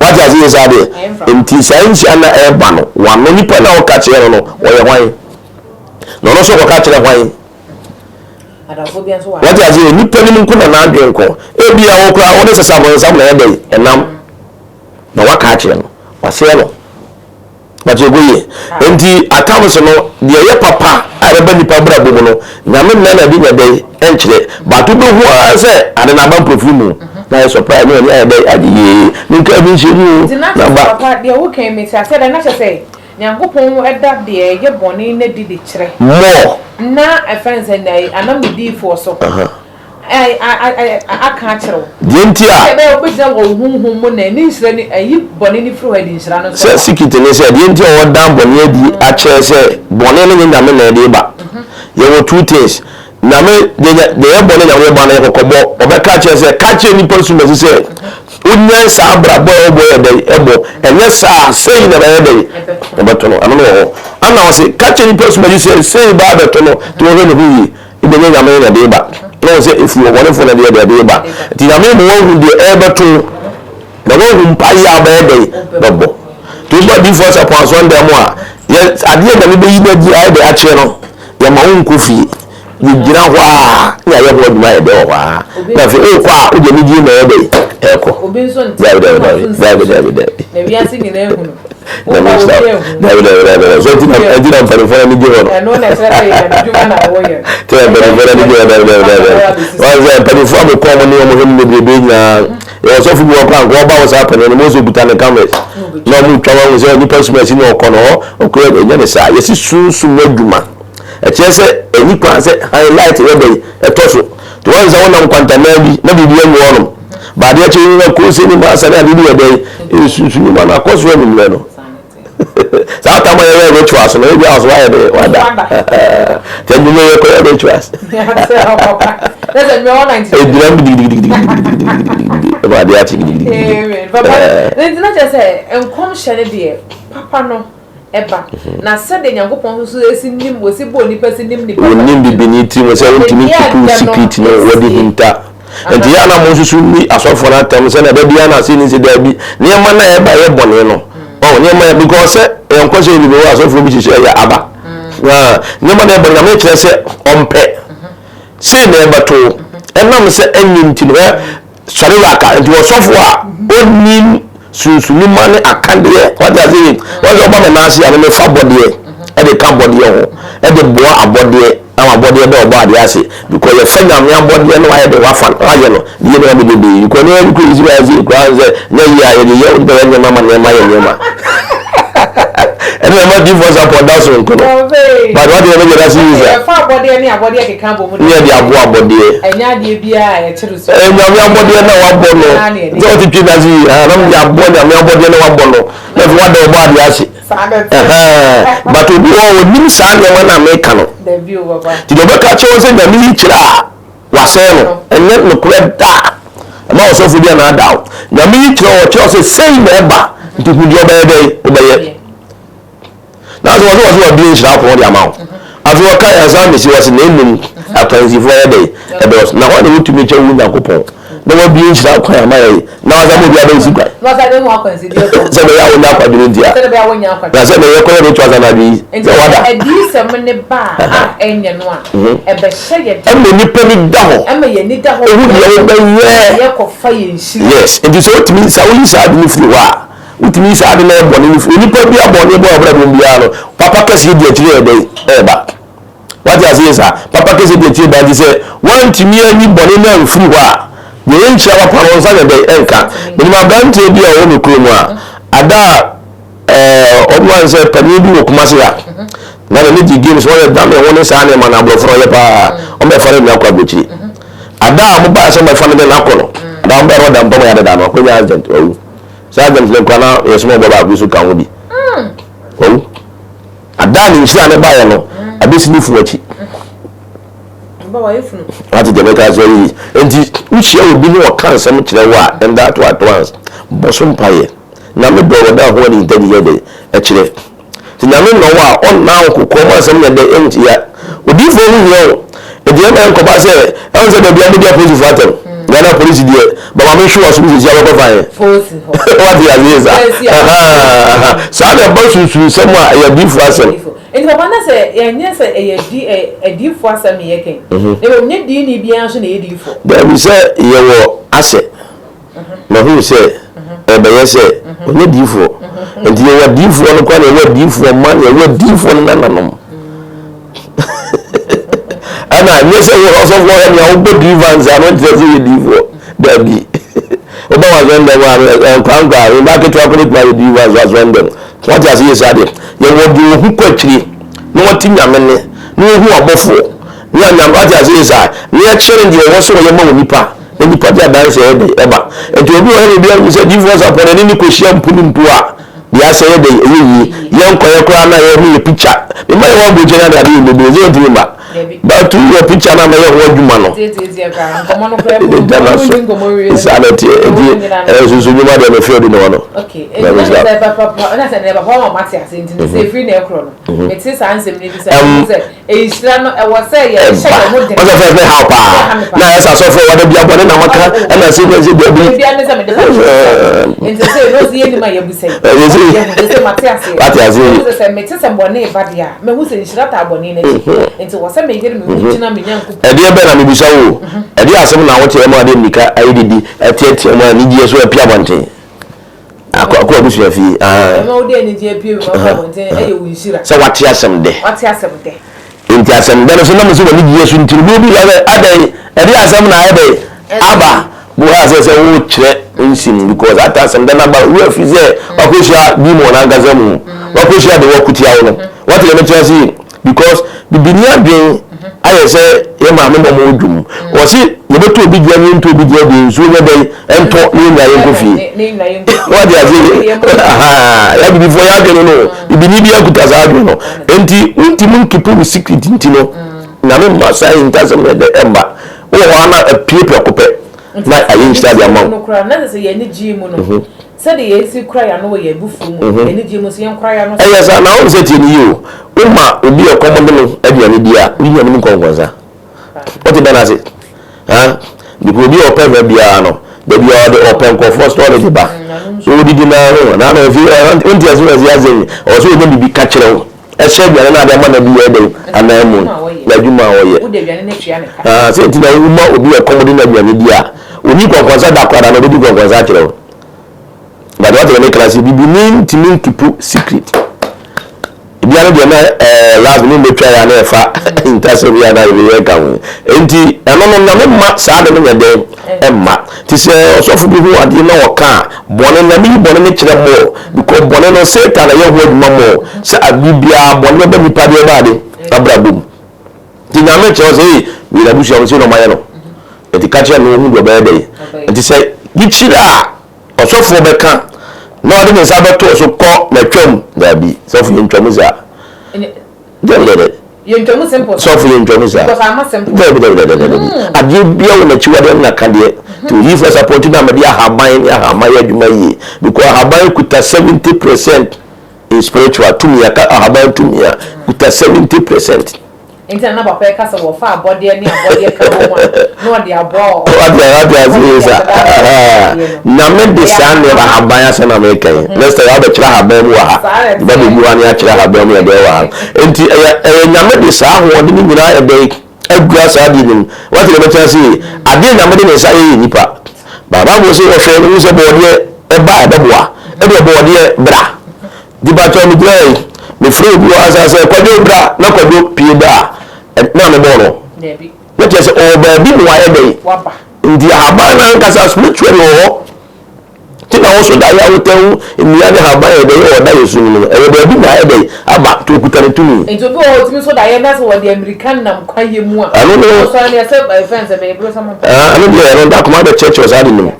Wate ase yɛ saa deɛ nti saa nhyia na ɛreba no wano nipa na ɔka kyerɛ no no ɔyɛ hwan na ɔno nso kɔka kyerɛ hwan. Wate ase yɛ nipa nim nko na n'adwene kɔ ebi a wɔkora wɔde sesa abɔnsam na ɛyɛ dɛ ɛnam na waka akyerɛ no wasɛe no. But ɛkɔ yie. Enti at times no, deɛ ɛyɛ papa a ɛbɛba nipa abrabɔ mu no, Nyame nna no adi nyɛ dɛn ɛnkyerɛ. But wobɛhu ara sɛ ade no aba mprofiri mu. Na ayɛ surprise ne w'ani ayɛ dɛn agye yee. Menkaa bi nhyɛ mu o. Nti na Na kyerɛ sɛ ba. papa deɛ woka yi mete aseɛ dɛ na kyerɛ sɛ Nyankopɔn da deɛ ɛyɛ bɔne no adi de kyerɛ. More. Na ɛfrɛ no sɛ anam ne diyifoɔ so. Aka akyerɛ wo. Deɛ nti a. Sɛdeɛ ɛbɛyɛ a wobɛgyina wɔ wo honhom mu na ɛne nhyira no ayi bɔne no firi hɔ ɛde nhyira no nso Sɛ aba. sikit ne sɛ, deɛ nti a wɔdan bɔne adi akyerɛ sɛ bɔne no nyɛ Nyame na ɛde ba. Yɛwɔ two things. Nyame, deɛ nya, deɛ ɛyɛ bɔne Nyame de ba no yɛ kɔkɔbɔ. Ɔbɛka akyerɛ sɛ, ka kyerɛ nnipa sumasi sɛ, wonyae saa abrabɔ a wɔbɔ yɛ dɛn, ɛbɔ. Ɛnyɛ saa a, sei na ɛbɛyɛ dɛn, ɛbɛto no. Ɛno no wɔ hɔ. Ana ɔse, ka kyerɛ nnipa sumasi sɛ, sei ba abɛto no, nti wɔnhwɛ ne ho yie. Ebɛnyɛ Nyame na ɛde reba. Na wɔn sɛ efiri ɔbɔnefoɔ na ɛde ɛde reba. Nti Nyame ma wɔahu deɛ ɛrebɛto wo. Na wɔahu mpaeɛ a wobɛyɛ dɛn bɛbɔ. Nti wobɔ adiyifoɔ asapɔn asɔndan mu a, yɛ adeɛ Nyame bɛyi no adi ayɛ dɛn akyerɛ no, yɛma wo nkɔ fie. Yɛgyina hɔ a na yɛayɛ ho adwuma ayɛ dɛn wɔ hɔ ara. Na afei wokɔ a wode anigyeɛ na ɛyɛ dɛn ɛrekɔ. Dabi dabi dabi dabi dabi dabi. Na wiase nyinaa ehunu. Nyame nhyira wo. Dabi dabi dabi dabi. So ɛnti na ɛnti na mpanimfoɔ no ani gye hɔ no. Ɛno na ɛkyerɛ sɛ yɛ adwuma na wɔyɛ. Ti na mpanimfoɔ no ani gye hɔ dabi dabi dabi dabi. Wɔn sɛ mpanimfoɔ a mekɔ wɔn ne wɔn hwɛ mu bebrebe nyinaa. Yɛ ɔsɔfo bi wɔ kora nka ɔba wɔ saa panin no mo nso okuta ne cameras. Na wɔn twa wɔn sɛ nipa sum asi na ɔkɔ no hɔ ɔkɔ ɛnyɛ ne saa. Yɛsi sunsum adwuma. Ɛkyerɛ sɛ ɛni kwan sɛ highlight yɛ dɛ ɛtɔ so. Nti wɔn sɛ wɔnam kwantanan bi na biribi anyi hɔnom. Ba adeɛ kye na kose ne masa ne adeɛ bi yɛ dɛn nsusu nnwuma no akɔ so anwummerɛ no. Saa tam a yɛyɛ rituals no ebi a ɔso ayɛ dɛ wada. Nti anwummerɛ yɛkɔyɛ rituals. Ɛgyina mu gidigidigidigidigidi ɛma adeɛ akye gidigidigidi. Amen. Papa, nti na kyerɛ sɛ nkɔmhyɛ no deɛ papa no ɛba. Na sɛdeɛ Nyankopɔn nso so esi nim, wɔsi bɔɔ nipa si nim nipa. Wɔnim bibini tirim sɛ wontumi nkeep wo secret no wɔde hinta. Nti yɛ a na mo nso so nni asɔfoɔ no atɛm sɛ na da biara na ase ni sɛ daabi nneɛma no a ɛba yɛ bɔne no. Ɔho nneɛma yɛ because sɛ yɛn nkɔhyɛ yɛ bebree wɔ asɔfoɔ bi hyehyɛ yɛ aba. Nneɛma na ɛba Nyame kyerɛ sɛ ɔmpɛ. Sei na ɛbɛto wo. Ɛnam sɛ ɛnyɛ nti no, ɛ, sɔre waka. Nti ɔsɔfo a ɔnnim sunsumima ne akadeɛ, wate ase yi, wɔn sɛ ɔba me nan ase a, me mefa bɔdeɛ, ɛde ka bɔdeɛ ho, ɛde boa abɔdeɛ, ama abɔdeɛ bɛ ɔbɔ adeɛ ase. Because yɛfa Nyame abɔdeɛ no ayɛ de wafa, wayɛ no, de yɛ nneɛma bebrebe. Because nneɛma bi kura yi si wɔ ase koraa sɛ, nyɛ yie a yɛde yɛ, wode bɛyɛ nneɛma ma nneɛma yɛ nneɛma. Ɛno na ɛma difoɔ sapɔ da so nko no. But wate deɛ mɛgye da so yi sa. Yɛfa abɔdeɛ ne abɔdeɛ keka bɔ mu. Ne yɛde aboa abɔdeɛ. Ɛnyɛ adeɛ biara a yɛkyere so. Ɛyɛ nyame abɔdeɛ na wabɔ no. Sɛ ɔte twi na se yi ha na mede aboa nyame abɔdeɛ na wabɔ no. Na afei wada ɔbɔ adeɛ ase. But obi wɔ hɔ ɔnim saa nneɛma no a meka no. Nti deɛ ɔbɛka kyerɛ wo sɛ nyame yi kyerɛ a Wasɛe no. Ɛnyɛ nokorɛ da. Mma ɔsɔfoɔ bi annaadaa wo. Nyame yi kyerɛ wo, ɔkyerɛ wo sɛ sei na ɛba, nti hu deɛ wobɛyɛ dɛn? Wobɛyɛ. Nanso wɔse wɔse wɔabue nhyira apono de ama wo. Afei ɔka ansa mesi wɔse na mmom akwansifoɔ yɛ dɛn? Ɛdɔɔso. Na hwan na wotumi kyɛ wo Nyankopɔn na wabue nhyira kwan ama yɛn na wasan ma obi abɛsi kwan? Sɛ ɛbɛyɛ a wonya akwadwene nti a. Na sɛ ɛbɛyɛ kɔyɛ rituals anadwo yi sɛ wada. Adiyisɛm ne ba a ɛnyɛ no a, ɛbɛhyɛ yɛ den. Ɛma nipa ni da hɔ. Ɛma yɛn ani da hɔ. Ehu deɛ wobɛyɛ. Yɛkɔfa yɛn nhyira. Yes, nti sɛ wotumi sɛ woyi saa ade no firi hɔ a, wotumi yi saa ade no a ɛyɛ bɔne no firi onipa bi a bɔne bɔ ɔbrɛ bom biara no, papa kɛseɛ di akyire yɛ dɛn ɛreba. Wate aseɛ saa? Papa kɛseɛ di akyire ba nti sɛ woantumi anyi bɔne no amfiri hɔ a, deɛ ɛyɛ nhyira papa no wo nsa nyɛ dɛn ɛnka. Menim aberanteɛ bi a ɔwɔ me kurom a, ada a Ɛɛ ɔmo ayɛ sɛ panin bi wɔ Kumasi ha. Na n'ani gye games wɔyɛ dame ho ne saa nneɛma no aborɔfo no ɔyɛ paa. Ɔmo bɛfa no nyinaa kɔ aburokyiri. Ada a ɔmo baa sɛ ɔmo bɛfa no de no akɔ no, ada ɔmo bɛyɛ no ɔda mpa mu ayɛ dada no akɔnya accident wawu. Saa accident no koraa na yɛ small boy baako so ka ho bi. Wawu. Ada a ne nhyira no baeɛ no, abɛsi ne funu akyi. Wate deɛ mɛka akyerɛ yi. Enti wohyia obi ne ɔka nsɛm kyerɛ wo a, and that at once, bɔ so mpaeɛ. Nyame dɔ wɔ dɛ ahoɔden ntɛdi yɛ dɛ ɛkyerɛ. Sɛ Nyame nnɔ wo a ɔnna wo kokoa mu asɛm nyɛ dɛ ɛntia. Odiyifoɔ ho hia o. Enti ɛma ɛnkɔba sɛ ɛho sɛ dabi a modi apolisifoɔ atɛm. Ghana polisi deɛ ba ma menhwe w'asom sɛsi a wobɛkɔ fa he? Wate aseɛ saa? Ahaa saa na ɛba sunsunsɛm a ɛyɛ adiyifoɔ asɛm. Enti papa na sɛ ɛnyɛ sɛ ɛyɛ adi adiyifoɔ asɛm na yɛka yi, na mmom nyɛ diyini biara nso na ɛyɛ diyifoɔ. Dabi sɛ yɛwɔ asɛ. Mahunu sɛ ɛrebɛyɛ sɛ ɔnyɛ diyifoɔ. Nti yɛwɔ adiyifoɔ no koraa na yɛwɔ adiyifoɔ mma na yɛwɔ adiyifoɔ no nananom. Ɛna nyɛ sɛ wɔ ɔsɔfoɔ hɛ nea wobɔ deliverance a no nkyerɛ sɛ yɛ diyifoɔ. Daabi. Woba wɔ asɔre dɛm a nkwankwa mma ketewa koraa bɛtumi ayɛ deliverance wɔ asɔre dɛm. Wate ase yɛ saa deɛ. Yɛwɔ deɛ ɔhu kɔ akyire na ɔte Nyame nne na ɔhu abɔfoɔ ne anyame wate ase yɛ saa na yɛkyerɛ no deɛ ɔwɔ sɛ ɔyɛ ma onipa. Na nipa de adanse yɛ dɛn ɛba? Nti obi wɔ hɔ na obi ahu sɛ diifoɔ Sapɔn n'ani ne kɔhyia mpo ne mpo a, deɛ asɛ yɛ dɛn ɛyɛ yie. Yɛn nkɔyɛ koraa na yɛhu yɛ picture. Mema yɛ hɔ aburokyɛ ne ade ade yɛ bebree sɛ ɔntumi mma. But to yɛ picture na mɛyɛ ho adwuma no. Ɛda na so. Saa na ɛteɛ. Nti ɛyɛ susu nnwuma deɛ me field ne hɔ no. Okay. Nti na sɛ papa na sɛ ne papa ma mate ase nti sɛ efiri na ɛkorɔ no. Mete saa nsɛm no bi sɛ Nhyira no, ɛwɔ sɛ yɛhyɛ yɛn ho den. Ɔsɛ fɛs ne haw paa. Na ayɛ sɛ asɔfo a wɔde bia bɔne na maka ɛna sɛ nyɛ sɛ dabi. Ebi ane sɛ mede fa nti sɛ ɛno sɛ yɛnim a yɛbu sɛ. Yɛhu sɛ mate aseɛ. Wate aseɛ. Ɛhu sɛ mete sɛ bɔne ba deɛ a, mehu sɛ nhyira taa bɔne no akyi. Nti wɔ sɛ meyere me ho gyina me Nyankopɔn. Ɛdeɛ bɛn na mebisa wo o? Ɛdeɛ asɛm na wote ɛma ade mmirika ayɛ didi ɛteatea mu a anigyeɛ so apue abɔnten? Akɔ akɔ abusua fie. Ɛma wode anigye apue ma kɔ abɔnten ɛyɛ wo nhyira. Sɛ wate asɛm dɛ. Wate asɛm dɛ. Nti asɛm dɛ no so nam sɛ w'ani gyeɛ so nti no bi obi sɛ adɛn ɛde asɛm na ayɛ dɛ aba bo ha sɛ sɛ wokyerɛ nsim because ata asɛm dɛ no aba wo afi sɛ wakɔhyia demon ankasa mu wakɔhyia de wakutia wo no wate deɛ mekyerɛ ase yi Because bibini adwen ayɛ sɛ yɛ maame ma ɔmo dwom. Wɔse yɛbɛtɔ obi dua ne yɛntɔ obi dua deɛ nsuo nyɛ dɛn ɛntɔ ne yɛn nyinaa yɛnkɔ fie. Wate aseɛ? Ahaa yɛ abibifoɔ yɛ adwene no bibini bi akuta saa adwene no. Enti wontumi nkeep wo secret nti no Nyame mma saa ahintasɛm no ɛdɛ ɛmma. Wowɔ hɔ ara na apue prɛko pɛ na ayɛ nhyira de ama wo. No koraa na sɛ yɛn ani gye mu no, sɛdeɛ yɛsi kora yɛn ano wɔ yɛn abufuo mu, yɛn ani gye mu nso yɛnkora yɛn ano. Ɛyɛ saa, na wohu sɛ tie no yie o, woma obi a ɛkɔm de no aduane di a, wodi n'anim nkɔnkɔnsa. Wote bɛ no ase? Ha? Because obi a ɔpɛ hwɛ biara no, da biara ɔde ɔpɛ nkurɔfoɔ story de ba. Wodidi no ara ho, na na ofi wonte ase wɔ ase asɛm yi, ɔwɔ sɛ ɔnya biribi ka kyerɛ wo. Ɛhyɛ aduane no a ade ama no adi yɛ dɛn ananmu no adwuma a ɔyɛ. Ah, sɛ nti na woma obi a ɛkɔm de no aduane di a, ɔnni nkɔnkɔnsa da koraa da na ɔbɛdi nkɔnkɔnsa akyerɛ wo. But wate deɛ meka no ase, bibini ntumi nkipu secret. Ebia no deɛ na eh, last ne mbɛtwa yɛ a na ɛfa ntasɛm yi a na yɛbɛyɛ ka ho. Enti ɛno no Nyame mma saa ade no nyɛ dɛn ɛmma. Nti sɛ ɔsɔfo bi hu adeɛ na ɔka a, bɔne, Nyame yi bɔne no kyerɛ more because bɔne no Satan na ɛyɛ ho adwuma more sɛ adeɛ biara bɔne bɛba nipa deɛ ɛba ade abrabɔ mu. Nti Nyame kyerɛ wo sɛ ei wei n'abusua no sei na ɔmayɛ no. Nti ka kyerɛ no ɔhu deɛ ɔbɛyɛ dɛn. Nti sɛ yikyerɛ a ɔsɔfoɔ bɛka na ɔde ne nsa bɛto so kɔ na twam, daabi, sɔfo yɛntwa mu saa. Dabi dabi. Yɛntwa mu simple saa. Sɔfo yɛntwa mu saa. Because ama simple. Dabi dabi dabi dabi. Adeɛ bia wɔ n'akyiwadeɛ ne n'akadeɛ. Nti odiyifoɔ sapɔnti na mede ahaban ne ahama yɛ adwuma yie. Because ahaban kuta 70% in spiritual tumi aka ahaban tumi a kuta 70%. Nti na na papa yi ka sɛ wɔfa abɔdeɛ ne abɔdeɛ ka bɔ mu a na ɔde aboa ɔ. Wate wate ase yi sa Nyame de saa nneɛma ahaban asɛm na meka yi next time wabɛkyerɛ ahaban mu wɔ ha ba bɛgu ha ne akyerɛ ahaban mu yɛ dɛn wɔ ha nti ɛyɛ ɛyɛ Nyame de saa ahoɔden no nyinaa yɛ dɛn adura saa adeɛ no mu wate deɛ mɛkyerɛ ase yi adeɛ Nyame de ne nsa yɛ yɛ nipa ba Bible sɛ wɔhwɛ no hu sɛ bɔɔdeɛ ɛba a ɛbɛboa ɛdeɛ bɔɔdeɛ bra Nti pakyɛw me gyina yi me frɛ obi wɔ ha sɛ kwadwo bra na kwadwo pie ba a na me bɔ no na kyerɛ sɛ ɔwɔ baabi na wayɛ dɛn nti ahaban no ankasa spiritually wɔ hɔ nti na wɔso da yɛ a wotɛn ho nnua ne ahaban yɛ dɛn wɔ da yɛ sum no ɛwɔ baabi na ayɛ dɛn aba nti okuta ne tumi. Nti obi wɔ hɔ otumi so da yɛ na sɛ wɔde amirika nam kwaeɛ mu a ɛno no ɔsɔre no yɛ sɛ ɛfɛn sɛ bɛyɛ buro sɛ mo ɛno deɛ ɛno da koma bɛkyerɛkyerɛ saa de nim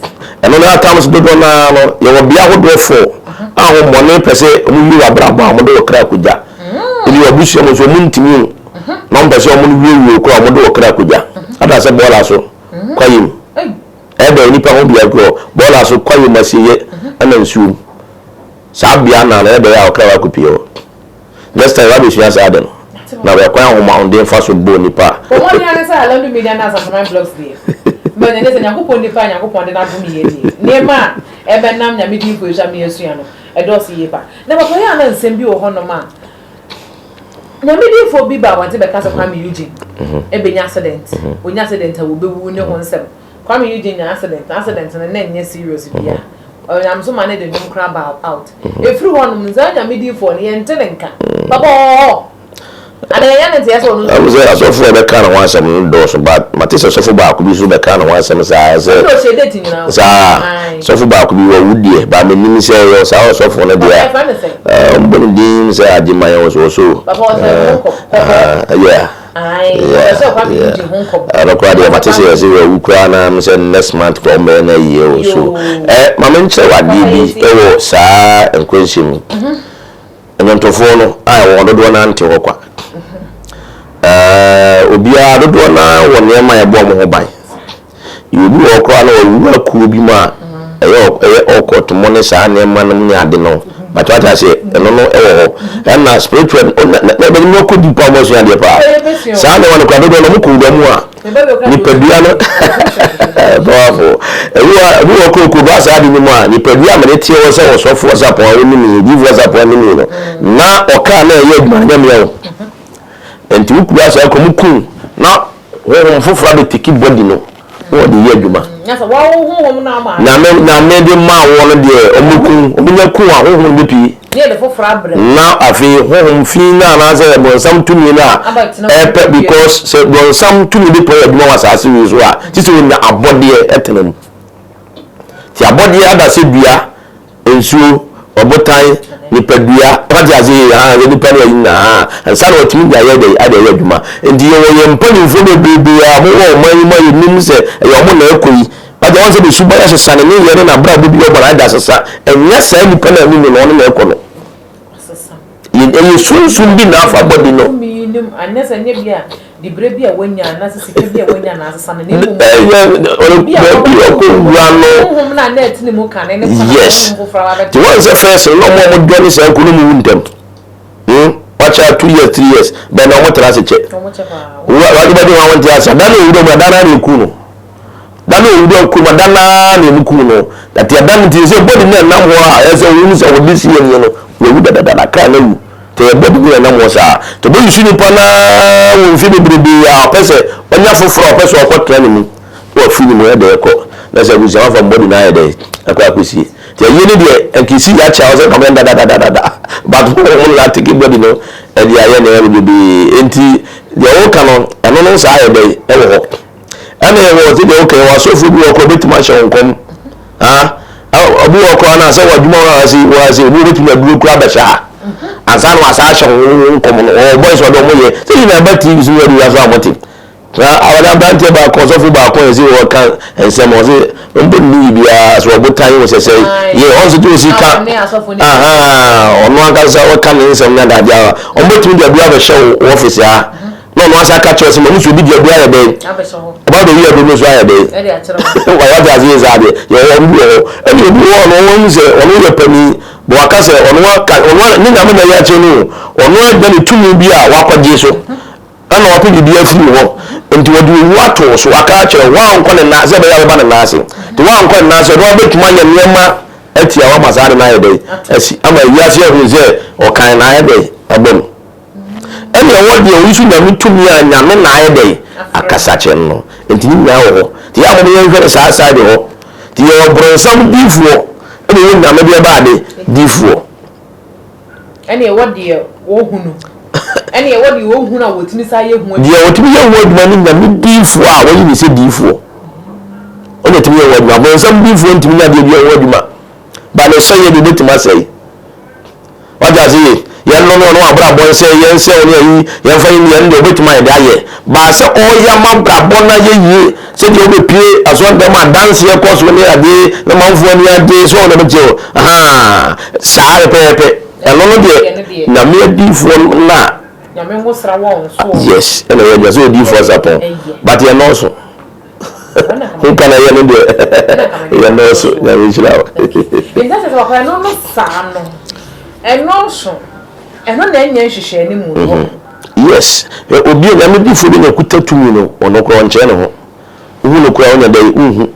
ɛno no atam so dodoɔ no ara no yɛwɔ bea ahodoɔ fo a ahommɔne pɛ sɛ wɔwie w'abrabɔ a wɔde wo kra kogya. Ebi w'abusua mu nso wɔntumi o, na wɔpɛ sɛ wɔn wiewie wo koraa wɔde wo kra kogya. Ata sɛ bɔɔla so kwaeɛ mu. Ɛda nipa ho bea korɔ bɔɔla so kwaeɛ mu asieɛ ɛna nsuo mu. Saa bea na no ɛbɛyɛ a ɔkra wakɔpie hɔ. Next time wabɛsua saa ade no. Na bɛ kwan ahomahoden fa so bɔ nipa. Bɔ mmɔden ara sɛ Alandu Media ne Asanteman Blogs deɛ, manya ne sɛ Nyankopɔn nipa a Nyankopɔn de no adom yɛn deɛ, nneɛma a ɛbɛnam Nyame diyifo yi so ama yɛasua no, ɛdɔɔso yie pa. Na papa yɛ a na nsɛm bi wɔ hɔnom a, Nyame diyifoɔ bi ba abɔnten bɛka sɛ Kwame Eugene bɛnya accident, ɔnya accident a wɔbɛwu ne ho nsɛm. Kwame Eugene nya accident, na accident no na ɛnyɛ serious biara. Ɔnam so ma ne de nnwom koraa baa out. Ɛfiri hɔ nom, saa Nyame diyifoɔ no, yɛnte ne nka. Papa ɔwɔ hɔ. Ana yɛnya ne nteɛ sɛ ɔno nso. Ɛmu sɛ asɔfo a ɛbɛka ne ho asɛm no dɔɔso but mate sɛ sɔfo baako bi nso bɛka ne ho asɛm saa sɛ. Ɔno ɔhyɛ date nyinaa o. Saa sɔfo baako bi wawu deɛ but menim sɛ ɛyɛ saa ɔsɔfo no deɛ Papa yɛfrɛ no sɛn? a ɔmbɔ ne din sɛ Agyeman ɔwɔ so. Papa ɔhyɛ ne ho nkɔm kɔkɔɔ. Yeah. Ae ɔpɛ sɛ ɔkɔ abɛdi ho nkɔmmɔ. Ɛno koraa deɛ mate sɛ yɛse wawu koraa na me sɛ next month koraa ɔmbɛyɛ no ayie o so eh ma menkyerɛ wo adeɛ bi wɔ saa nkwanhyia mu nnwontofoɔ no a ɛwɔ hɔ dodoɔ no ara nte hɔ kwa eh obiara dodoɔ no ara wɔ nneɛma a ɛbɔ wɔn ho ban. Yɛwɔ obi wɔ hɔ koraa na wawura kuo bi mu a ɛyɛ ɛyɛ occult mo ne saa nneɛma nom ne ade no but wate aseɛ ɛno no ɛwɔ hɔ ɛna spiritual na na na ɛbɛn kɔ deep a wɔn asua adeɛ paa saa nneɛma no koraa dodoɔ no wɔn kɔ wura mu a nipadua no powerful ebi wɔ ebi wɔ kɔ kɔ ba saa ade no mu a nipadua a mene teɛ wɔ sɛ ɔsɔfoɔ sapɔn a wɔnim yi diifoɔ sapɔn a wɔnim yi no na ɔkaa na ɛyɛ adwuma no nyɛ mmea o nti wokura saa kɔ mu kun na Honhom foforɔ abɛteki body no na wɔde yɛ adwuma. Nyame Nyame de maa wɔn no deɛ wɔn ku wɔn nya ku a honhom no bɛpie. Na afei honhom fi no anaasɛ bɔnsam tumi no a ɛpɛ because sɛ bɔnsam tumi bɛtumi ayɛ adwuma wɔ asaase wei so a gye sɛ ɔnya abɔdeɛ ɛtena mu. Nti abɔdeɛ ada sɛ dua Nsuo, ɔbotan, nipadua, wate ase yie, haa, sɛ nipa ne ayi nyinaa, haa, ansa na watumi de ayɛ dɛn, ade ayɛ adwuma. Nti yɛwɔ yɛn mpanimfoɔ bebrebe a wɔwɔ ɔman yi mu a yɛnim sɛ ɛyɛ wɔn na ɛkɔ yi. Wate, wɔn sɛ ne suban asesa, ne nneyɛɛ ne n'abrabɔ bi ɔbɔ no ade asesa. Ɛnyɛ saa nipa no a ɛnim no na ɔno na ɛkɔ no. Ɛyɛ sunsum bi na afa bɔdi no. Tumi nom, anyɛ sɛ nyɛ bi a. Diberɛ bi a wanya anaasɛ sika bi a wanya na asesa no, na mmom Ɛyɛ baabi a baabi a ɔkɔwura no. Honhom no a na ɛte ne mu kane ne kwan a Yes. honhom foforɔ aba Nti abɛtena. wɔn sɛ first no na wɔn a wɔdɔ ne saa kuro no mu wu ntɛm. Hmm? Wakyɛ 2 years, 3 years bɛn na wɔn tena ase kyɛ. Wɔn kyɛ paa. Wura wade bɛde wɔn a wɔn te ase. Da na owu dɛ mu da na na eku no. Da na owu dɛ ku no da na na emu ku no. Date ɛda no ti sɛ body na ɛnam hɔ a ɛsɛ wɔn sɛ wɔde si yɛn no wɔwu dadada kra na wu. Te yɛ body bi na ɛnam hɔ saa. Te bɔ yusu nipa naa wɔ mfe bebrebe a ɔpɛ sɛ ɔnya foforɔ a ɔpɛ sɛ ɔkɔtena ne mu. Na wafiri ne mu ɛdɛ ɛkɔ. Na sɛ abusua wafa body na ayɛ dɛ ɛkɔ akɔsie. Te ayie ne deɛ nkesi yɛ akyɛ a ɔsɛ kɔmɛ dadadadada. But wɔn na ateke body no ɛde ayɛ nneɛma bebrebe. Enti deɛ wɔka no ɛno no saa ayɛ dɛ ɛwɔ hɔ. Ɛna ɛwɔ sɛ deɛ wɔka wɔ asɔfoɔ bi wɔ kɔ obetumi ahyɛ wɔn nkɔm. Ah, obi wɔ koraa na sɛ wɔ adwuma wɔ ase wɔ ase obi obetumi aduro koraa bɛhyɛ ha. Ansa na wasa ahyɛ wɔn nkɔm no wɔn boys wɔde wɔn yɛ sɛ nyinaa ɛba TV so wɔde wia so a wɔte. Na awɔde aberanteɛ baako, ɔsɔfo baako a yɛsi wɔka nsɛm ɔse mbɔ ne yi biara so ɔbotan wɔ sɛsɛ yɛ ɔnso te osi ka ahaa ɔno ankasa ɔka ne nsɛm ne adaade a ɔmbɛtumi de aduro abɛhyɛ wɔ ɔfisi ha na ɔno asa aka kyerɛ sɛ ma nso obi de aduro ayɛ dɛn ɔba bɛyi aduro no so ayɛ dɛn wate ase yɛ saa deɛ yɛwɔ ɔno bi wɔ hɔ ɛne obi wɔ hɔ no ɔno sɛ ɔno yɛ panin bɔ waka sɛ ɔno aka ɔno ne Nyame na ɛyɛ akyerɛ no ɔno agya ne tumi bi a wakɔgye so Ɛna wapɛ biribi afiri wo hɔ, nti wɔde owu ato wo so, waka akyerɛ wo, woankɔ ne nan, sɛ ɛbɛyɛ a wobɛba ne nan ase. Nti woankɔ ne nan ase, ɔno ara bɛtumi ayɛ nneɛma atia wo ama saa ade no ayɛ dɛn? Asi, ama wiase ahunu sɛ ɔkan na ayɛ dɛn? Aba mu. Ɛna ɛwɔ deɛ ɔyi so Nyame tumi a Nyame na ayɛ dɛn? Akasa kyerɛ no no. Nti ne nyinaa wɔ hɔ. Nti yɛ a moma yɛnhwɛ no saa side hɔ. Nti yɛwɔ bronsam diifoɔ, ɛna yɛwɔ Nyame deɛ baade diifoɔ. Ɛne ɛwɔ deɛ wɔhunu. Ɛne ɛwɔ deɛ wɔhunu a wɔtumi san yɛ ho adwuma. Deɛ wɔtumi yɛ ho adwuma ne Nyame diifoɔ a wɔyi ne sɛ diifoɔ. Ɔna ɛtumi yɛ ho adwuma. Abonsam diifoɔ ntumi nyɛ adeɛ bi ho adwuma. Ba ne sɛeɛ deɛ obɛtumi asɛe. Wate ase ye? Yɛn no no ɔno abrabɔ nsɛ yɛn sɛ ɔne ayi yɛn fa yɛn deɛ obɛtumi ayɛ de ayɛ. Ba sɛ ɔyɛ ama abrabɔ no ayɛ yie sɛdeɛ wobɛpue asɔrdan mu adanseɛ kɔ so ne adeɛ na manfoɔ ani agye sɛ ɔna bɛkyɛ o ahaa saa pɛpɛɛpɛ ɛno no deɛ Nyame adiifoɔ no na Nyame nwosra wɔn soɔ. Yes, ɛna ɛyɛ adwuma sɛ odiifoɔ sapɔn but yɛ nɔɔso nka na ɛyɛ no deɛ yɛ nɔɔso. Nyame nhyira wo. Nti sɛ sɛ papa ɛno no saa no ɛnɔɔso. Ɛno na ɛnyɛ nhwehwɛɛ no mu no wɔ. Yes, obi a Nyame difoɔ bi na ɛkuta tumi no, ɔno koraa ɔnkyerɛ ne ho. Wohu no koraa wonya dɛn, wonhu.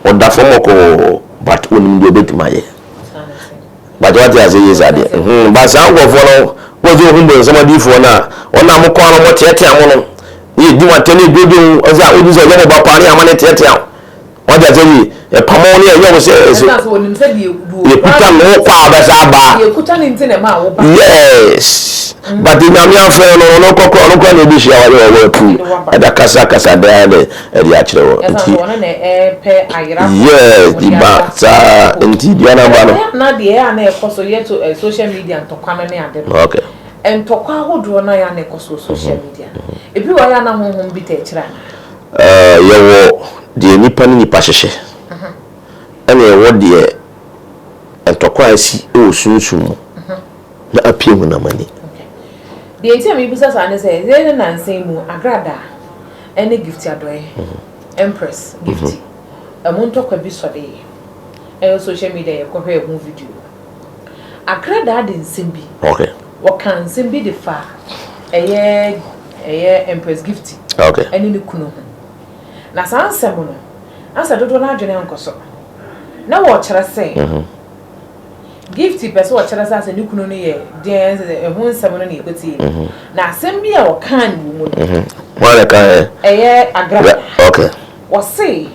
Ɔda fam ɔkɔɔ but onim deɛ ɔbɛtumi ayɛ. But wate ase yie saa deɛ. Mhm, but saa nkurɔfoɔ no, wọ́n sɛ ohun bonsam adiifoɔ no a, wɔn na mo kɔn ano mo teatea mo no, ne yɛ di wɔn atɛn ne yɛ dwodwo, ɔsɛ a wodi sɛ ɔyɛ mo ba paa ne yɛ ama ne teatea. Wate aseɛ yi, ɛpamo ne ɛyɛ wo sɛ ɛsɛ. Ɛsan sɛ onim sɛ deɛ Yɛkuta no wo kɔ a wobɛsa aba. Deɛ ekuta no nti na ɛma wo ba. Yes, but Nyame afrɛ no ɔno kɔ kora ɔno kora na ɛbɛhyia wo ayɛ ɔwɔ apu ɛda kasa kasa daa dɛ ɛde akyerɛ wɔ Ɛsan nti. sɛ ɔno na ɛpɛ ayera kɔ. Yes, di ba saa nti dua no aba no. Ɛyɛ na deɛ ɛyɛ a na ɛkɔ so yɛ to social media ntɔkwa no ne ade no. Okay. Ntɔkwa ahodoɔ no a ɛyɛ a na ɛkɔ so wɔ social media no, ebi wɔ hɔ a ɛyɛ a na honhom bi taa akyire anaa? Yɛwɔ deɛ nnipa ne nnipa hyehyɛ, ɛna yɛwɔ deɛ ntɔkwa a asi wɔ sunsum mu na apue honam ani. Deɛ nti a mebisa saa ne sɛ, yɛn ne nnansa yi mu Agradaa ne Gifty Adɔeɛ, Empress Gifty, ɛmo ntɔkwa bi sɔreeɛ ɛwɔ social media yɛkɔhwɛɛ ho video. Agradaa de nsɛm bi, wɔkaa nsɛm bi de faa ɛyɛ ɛyɛ Empress Gifty ɛne ne kunu ho. Na saa nsɛm no, ansa dodoɔ no adwene ankɔ so. Na wɔkyerɛ sɛ mhm. Gifty pɛ sɛ ɔkyerɛ sɛ asɛ ne kunu no yɛ deɛn sɛ ɛho nsɛm no na yɛkɔtie. Mhm. Na asɛm bi a ɔkaa no wɔ mu no. Mhm. Wɔn na ɛka yɛ. Ɛyɛ Agradaa. Wɔse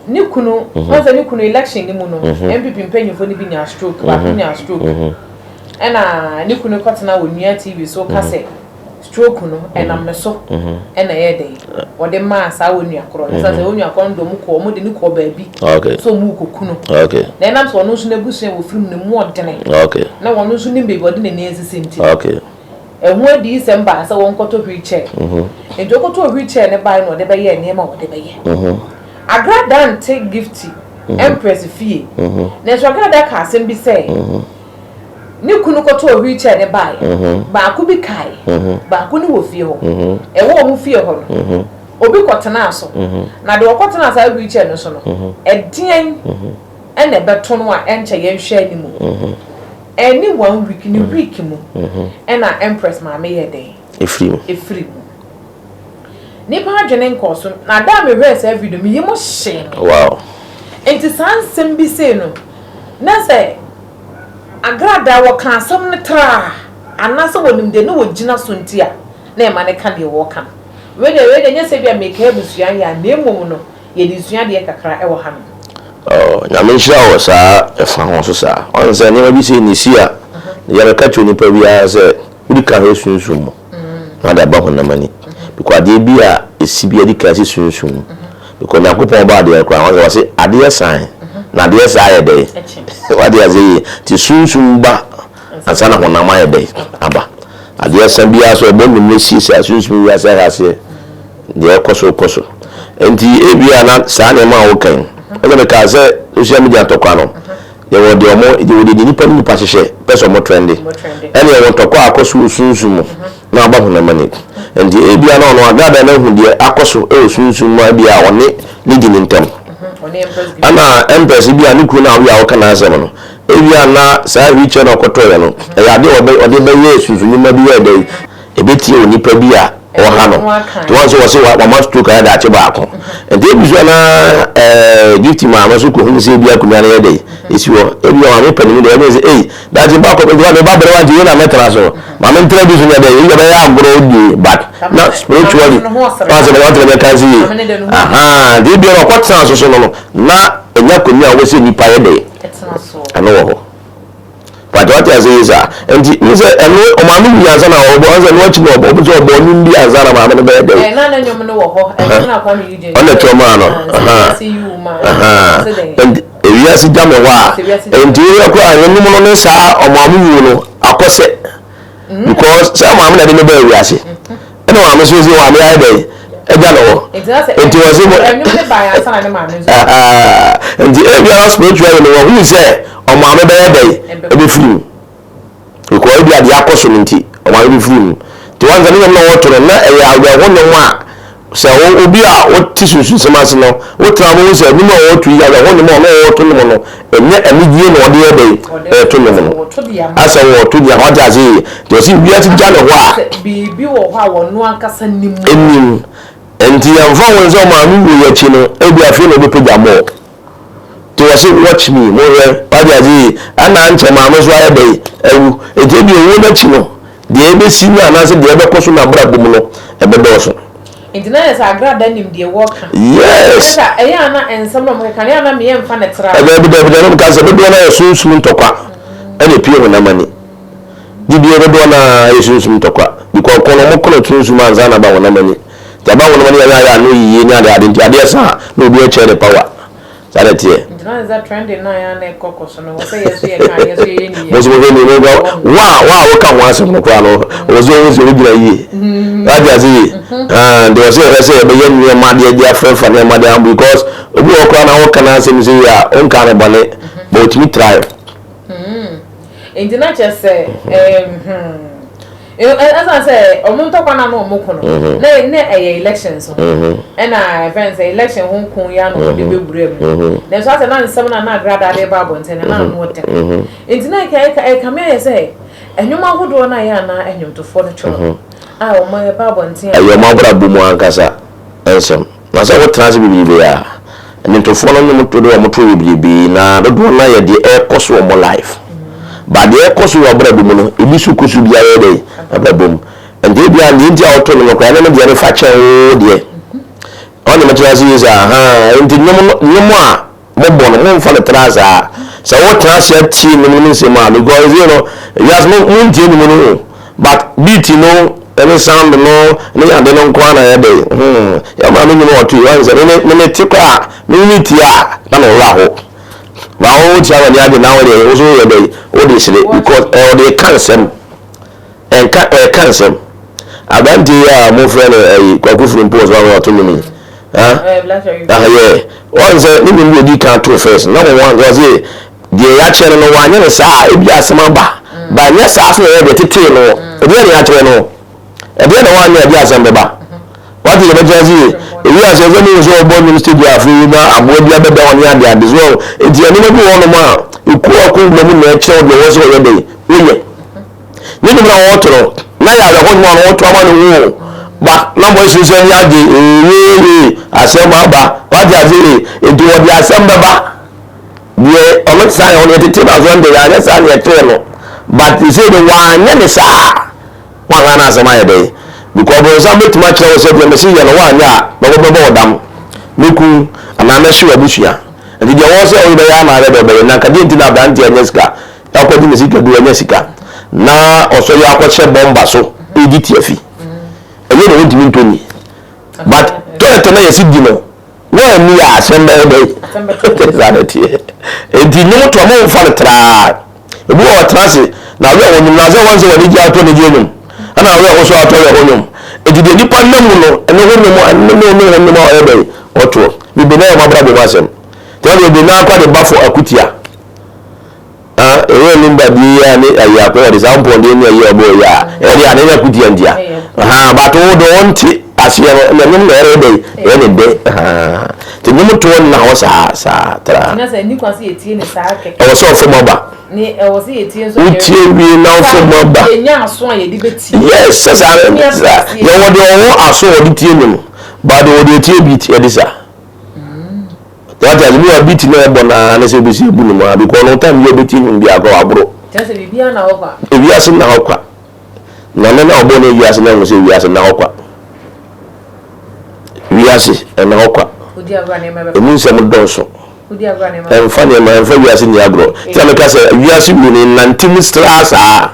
ne kunu wɔn sɛ ne kunu election ne mu no NPP mpanyinfoɔ no bi nyaa stroke, baako nyaa stroke, ɛna ne kunu kɔtena wɔ nua TV so ka sɛ stroke no ɛnam ne so ɛna ɛyɛ den wɔde maa saa wɔ nua korɔ no sɛ sɛ wɔn nua korɔ no de wɔn kɔ wɔn de ne kɔ baabi sɛ wɔn kɔ kunu na ɛnam sɛ ɔno nso n'abusua wɔ firim ne mu ɔdene na wɔn nso nim baabi ɔde n'ani asisi nti. Ɛho adiyisɛm baa sɛ wɔnkɔtɔ wheelchair. Enti ɔkɔtɔɔ wheelchair no bae na ɔde bɛyɛɛ nneɛma a ɔde bɛyɛ. Agrada nte Gifty, Empress fie. Nanso Agrada kaa asɛm bi sɛ, Ne kunu kɔtɔɔ wheelchair no baeɛ. Baako bi kaeɛ. Baako no wɔ fie hɔ. Ɛwɔ wɔn fie hɔ no, obi kɔtenaa so. Na deɛ ɔkɔtenaa saa wheelchair no so no, ɛdeɛn na ɛbɛto no a ɛnkyɛ yɛnhwɛ anim? Ɛnni one week, ne week mu ɛna Empress maame yɛɛ dɛn? Ɛfiri mu. Ɛfiri mu. Nnipa adwene nkɔɔ so. Na da a mehwɛɛ saa video no, me yam hyee me. Wow. Nti saa nsɛm bi sei no, na sɛ Agradaa wɔka asɛm no traa anaasɛ wɔnim deɛ na wɔgyina so nti a na ɛma no ka deɛ wɔreka no. Wei deɛ, wei deɛ nyɛ sɛ ebia mekae abusua yɛ a, na mmom no yɛde sua adeɛ kakra wɔ hanom. Oh, Nyame nhyira wo wɔ saa ɛfa ho so saa. Ɔn sɛ nneɛma bi sei na ɛsi a, deɛ meka kyerɛ onipa biara sɛ, wodi kan hwɛ sunsum mu na wode aba honam ani. Because adeɛ bi a ɛsi biara di kan si sunsum mu. Because Nyankopɔn bɔɔ adeɛ koraa, wɔn sɛ wɔse adeɛ san na adeɛ saa ayɛ dɛn? Wate aseɛ yie? Nti sunsum ba ansa na honam ayɛ dɛn? Aba. Adeɛ sa biara so ɛbɔ nnwom no siesie a sunsum wiase ahyɛ aseɛ deɛ ɛkɔ so kɔ so. Nti ebia na saa nneɛma a woka yi, ɛsɛ mekaa sɛ social media ntɔkwa no, yɛwɔ deɛ ɔmo yɛwɔ deɛ nipa ne nipa hyehyɛ pɛ sɛ ɔmo trɛnde, ɛne yɛwɔ ntɔkwa a akɔ so wɔ sunsum mu. na aba honam ani. Enti ebia na ɔno agradaa no ahu deɛ akɔ so wɔ sunsum mu a ebia ɔne Lady no ntam. Ɛna Empress ebia ne kunu no a woyɛ a woka n'asɛm no, ebia na saa wheelchair no a ɔkɔtɔeɛ no, ɛyɛ adeɛ a ɔbɛ ɔde bɛyɛ sunsum nnwuma bi yɛ dɛ, ɛbɛtie onipa bi a ɔha no. Nti wɔn nso wɔse wama stroke ayɛ daakye baako. Nti ebi so na ɛɛ Gifty maame nso kɔhunu sɛ ebia akonnwa no yɛ dɛ, ɛsi hɔ. Ebia maame panin deɛ ɔdwene sɛ ei, Daakye ba kɔ nti me ba berewa nti wei na mɛtena so ma me ntena bi so nyɛ dɛ eyi bɛyɛ agorɔ die but na spiritually ɔsɛ na wɔn bɛka se yie ahaa nti ebi ɔkɔ tena so so no no na enya akonnwa a wɔsɛ nipa yɛ dɛ ɛno wɔ hɔ pàtó wate ase yie saa nti n sɛ ɛno ɔmaame wi ansa na ɔbɔ ɔsɛ ɛno akyi na ɔbɔ ɔbɔ sɛ ɔbɔ ɔnum bi ansa na maame no bɛyɛ dɛ ɔna twɛ ɔmaa no nti. Ewiase gya me hɔ a, nti wohwɛ koraa a yɛn no ne saa ɔmaame wuo no akɔ sɛ because sɛ ɔmaame na ɛde no baa wiase ɛna ɔmaame nso sɛ ɔmaame ayɛ dɛ agya no hɔ nti wɔ se nti ebiara spiritually no wɔhunu sɛ ɔmaame bɛyɛ dɛ ɛbɛfiri mu. Because ebi a deɛ akɔ so no nti, ɔma no firi mu. Nti wɔn sɛ ne nnwom na wɔto no, na ɛyɛ awerɛho nnwom a sɛ wo obi a wote sunsunsɛm ase no, wotena mu hu sɛ nnwom a wɔto yi, awerɛho nnwom a ɔno ɔreto nnwom no, ɛnyɛ anigyeɛ na ɔde yɛ dɛn ɛreto nnwom no. Asɛ wɔto deɛ wate ase yie. Nti ɔsi wiase gya ne hɔ a. Biribi wɔ hɔ a wɔn ankasa nim. Nim. Nti yɛmfa ho sɛ ɔmaame wuiɛ akyi no, ebi afei na ɔbɛpagya mɔɔ. Nti wɔse watch me, monhwɛ, wate ase yie, ɛna ankyɛ maame nso ayɛ dɛn, awu. Nti ebia owuo no akyi no, deɛ ɛbɛsi no anaasɛ deɛ ɛbɛkɔ so n'abrabɔ mu no, ɛbɛdɔɔso. Nti na ayɛ sɛ Agrada nim deɛ wɔka. Yes! Kyerɛ sɛ ɛyɛ a na nsɛm na wɔkeka no, ɛyɛ a na meyɛ mfa no tra. Dabi dabi dabi, na meka sɛ dodoɔ no ara yɛ sunsum ntɔkwa ɛna ɛpue honam ani. Gyidie dodoɔ no ara yɛ sunsum ntɔkwa because ɔko no wɔko no sunsum ansa na aba honam ani. Nti aba honam ani a yɛ ano yie ne ade ade nti adeɛ sa a na obi akyɛ ne power. Saa na ɛteɛ. Nti na sɛ trending no a yɛ a na ɛkɔ kɔ so no wɔ sɛ yɛ nso yɛ ka yɛ nso yɛyɛ ne yie. Mo nso mohwɛ ni mo nka wo a wo a woka ho asɛm no koraa no wɔ sɛ wohu sɛ wogyina yie. Wate ase yie. Nti wɔ sɛ yɛhwɛ sɛ yɛbɛyɛ nneɛma de de afrɛfra nneɛma de ama because obi wɔ hɔ koraa na woka n'asɛm sɛ yie a wonka no bɔne but otumi try. Nti na kyerɛ sɛ ɛsan sɛ ɔmo ntɔkwa na na ɔmo ko no na na ɛyɛ elections ho ɛna ɛfɛn sɛ election ho ko ya na ɔmo de bɛwura mu nanso asɛ na nsɛm na na agradaa de ba abɔnten na na ano ɔden nti na ɛka ɛka ɛkame ayɛ sɛ ɛnwom ahodoɔ no a yɛ anaa ɛnwomtofoɔ no twerɛ a ɔmo ɛba abɔnten a ɛyɛ ɔmo abrabɔ mu ankasa nsɛm. Na sɛ wotena ase bebrebe a, nnwontofoɔ no nnwom dodoɔ a wɔto bebrebe na dodoɔ no ara yɛ deɛ ɛrekɔ so wɔ wɔn life. But deɛ ɛrekɔ so wɔ abrabɔ mu no, ebi nso kɔ so biara yɛ dɛn? Abrabɔ mu. Nti ebia deɛ nti a wɔto nnwom no koraa, ɛno ne deɛ no fa kyɛn wo deɛ. Ɔne mɛtena ase yie saa, ahaa, nti nnwom no, nnwom a mobɔ no momfa no tra saa. Sɛ wotena ase atie nnwom no mu nsɛm a because you know wiase mo montie nnwom no o but beat no ne sound no ne ade no nko ara na ɛyɛ dɛ hmm yɛ maame nnwom a ɔto yi wɔn sɛ me me me te koraa me me tie a na me wura ho ba wo tia w'ani agye na wo deɛ wo so yɛ dɛ wo de sere because ɔde ka nsɛm. Ɛnka ɛka nsɛm. Aberanteɛ yi a mofrɛ no ɛyi Kwaku Frimpong sɛ ɔno ɔto nnwom yi. Ha? Ah yeah. Wɔn sɛ ne nnwom bi odi kan to first na wɔn wɔn ɔse deɛ yɛakyerɛ no no wanyɛ no saa a ebi asɛm aba. Ba nyɛ saa so na ɛyɛ deɛ tetee no. Ɛdeɛ na yɛakyerɛ no. Ɛdeɛ na wanyɛ ɛde asɛm bɛba. Wate deɛ bɛkyerɛ ase yie. Ewi ase ɛsɛ mu sɛ ɔbɔ nnwom stage afei na aboa bi abɛda hɔ ne ade ade so. Nti nneɛma bi wɔ hɔnom a ekuo akɔ wura mu na ɛkyerɛ wo deɛ ɛwɔ sɛ ɔyɛ dɛn woyɛ. Ne nnwom na wɔreto no na yɛ awerɛho nnwom a na wɔreto ama ne ho o. Ba na boys nso ani agye ee asɛm aba. Wate ase yie. Nti wɔde asɛm bɛba. Deɛ ɔno te saa yɛ ɔno yɛtete no aso ɛnde yɛanyɛ saa na yɛtee no but sɛ de wanyɛ ne saa wanhwɛ na asɛm ayɛ dɛn because ɔbonsam bɛtumi akyerɛ wo sɛ deɛ mese yɛ no wanyɛ a mɛbɔ bɛbɔ wo dam mɛku anaa mɛhye w'abusua nti deɛ wɔn sɛ ɔyɛ bɛyɛ ama ayɛ dɛ ɔbɛyɛ na nka deɛ nti na aberanteɛ anya sika akɔgye ne sika du anya sika na ɔsɔre akɔhyɛ bɔmba so ɛdi tiafi ɛyɛ na wɔntumi ntɔ ni but toilet na yɛsi di no Woanni a asɛm bɛyɛ dɛn? Saa na ɛteɛ. Enti nnwom to a momfa no traa. Ebi wɔ ɔtena ase na awerɛ ho nnwom na sɛ wɔn sɛ wɔn ani gye atɔ anigye nnwom ɛna awerɛ ho so atɔ awerɛ ho nnwom. Enti deɛ nipa nam mu no ɛne ho nnwom ɛne ne ho nnwom a ɔyɛ dɛn ɔtoɔ. Bebree na yɛ wɔn abrabɔ mu asɛm. Nti wɔn deɛ bebree na akɔ de ba fo akutia. Ah, ɛyɛ limba die yi a ne ayi akɔ ɔde saa mpɔndeɛ ne ayi ɔbɔ yi a ɛyɛ deɛ a ne akutia ntia aha but wo de ɔnte aseɛ no ɛna nnwom na ɛyɛ dɛ ɛyɛ ne dɛ aha nti nnwom toɔ nna hɔ saa saa tra ɛwɔ sɛ ɔfam aba wotie wie na ɔfam aba yes sɛ saa yɛwɔ deɛ ɔwɔ aso ɔde tie nnwom but ɔde tie beat ɛde saa Wate ase bi wa beat na ɛbɔ naa ne sɛ obesi ebu ne mu a because ɔno time bi obetie nnwom bi akora waboro. Kyerɛ sɛ biribiara na hɔ kwa. Ewiase nna hɔ kwa. Nyame na ɔbɔ ne wiase na ɛhu sɛ wiase nna hɔ kwa. Wiase ɛnna hɔ kwa. Emu nsɛm dɔɔso. Ɛmfa nneɛma ɛmfa wiase nni agorɔ. Tí a meka sɛ wiase mu no nante mu sraa saa.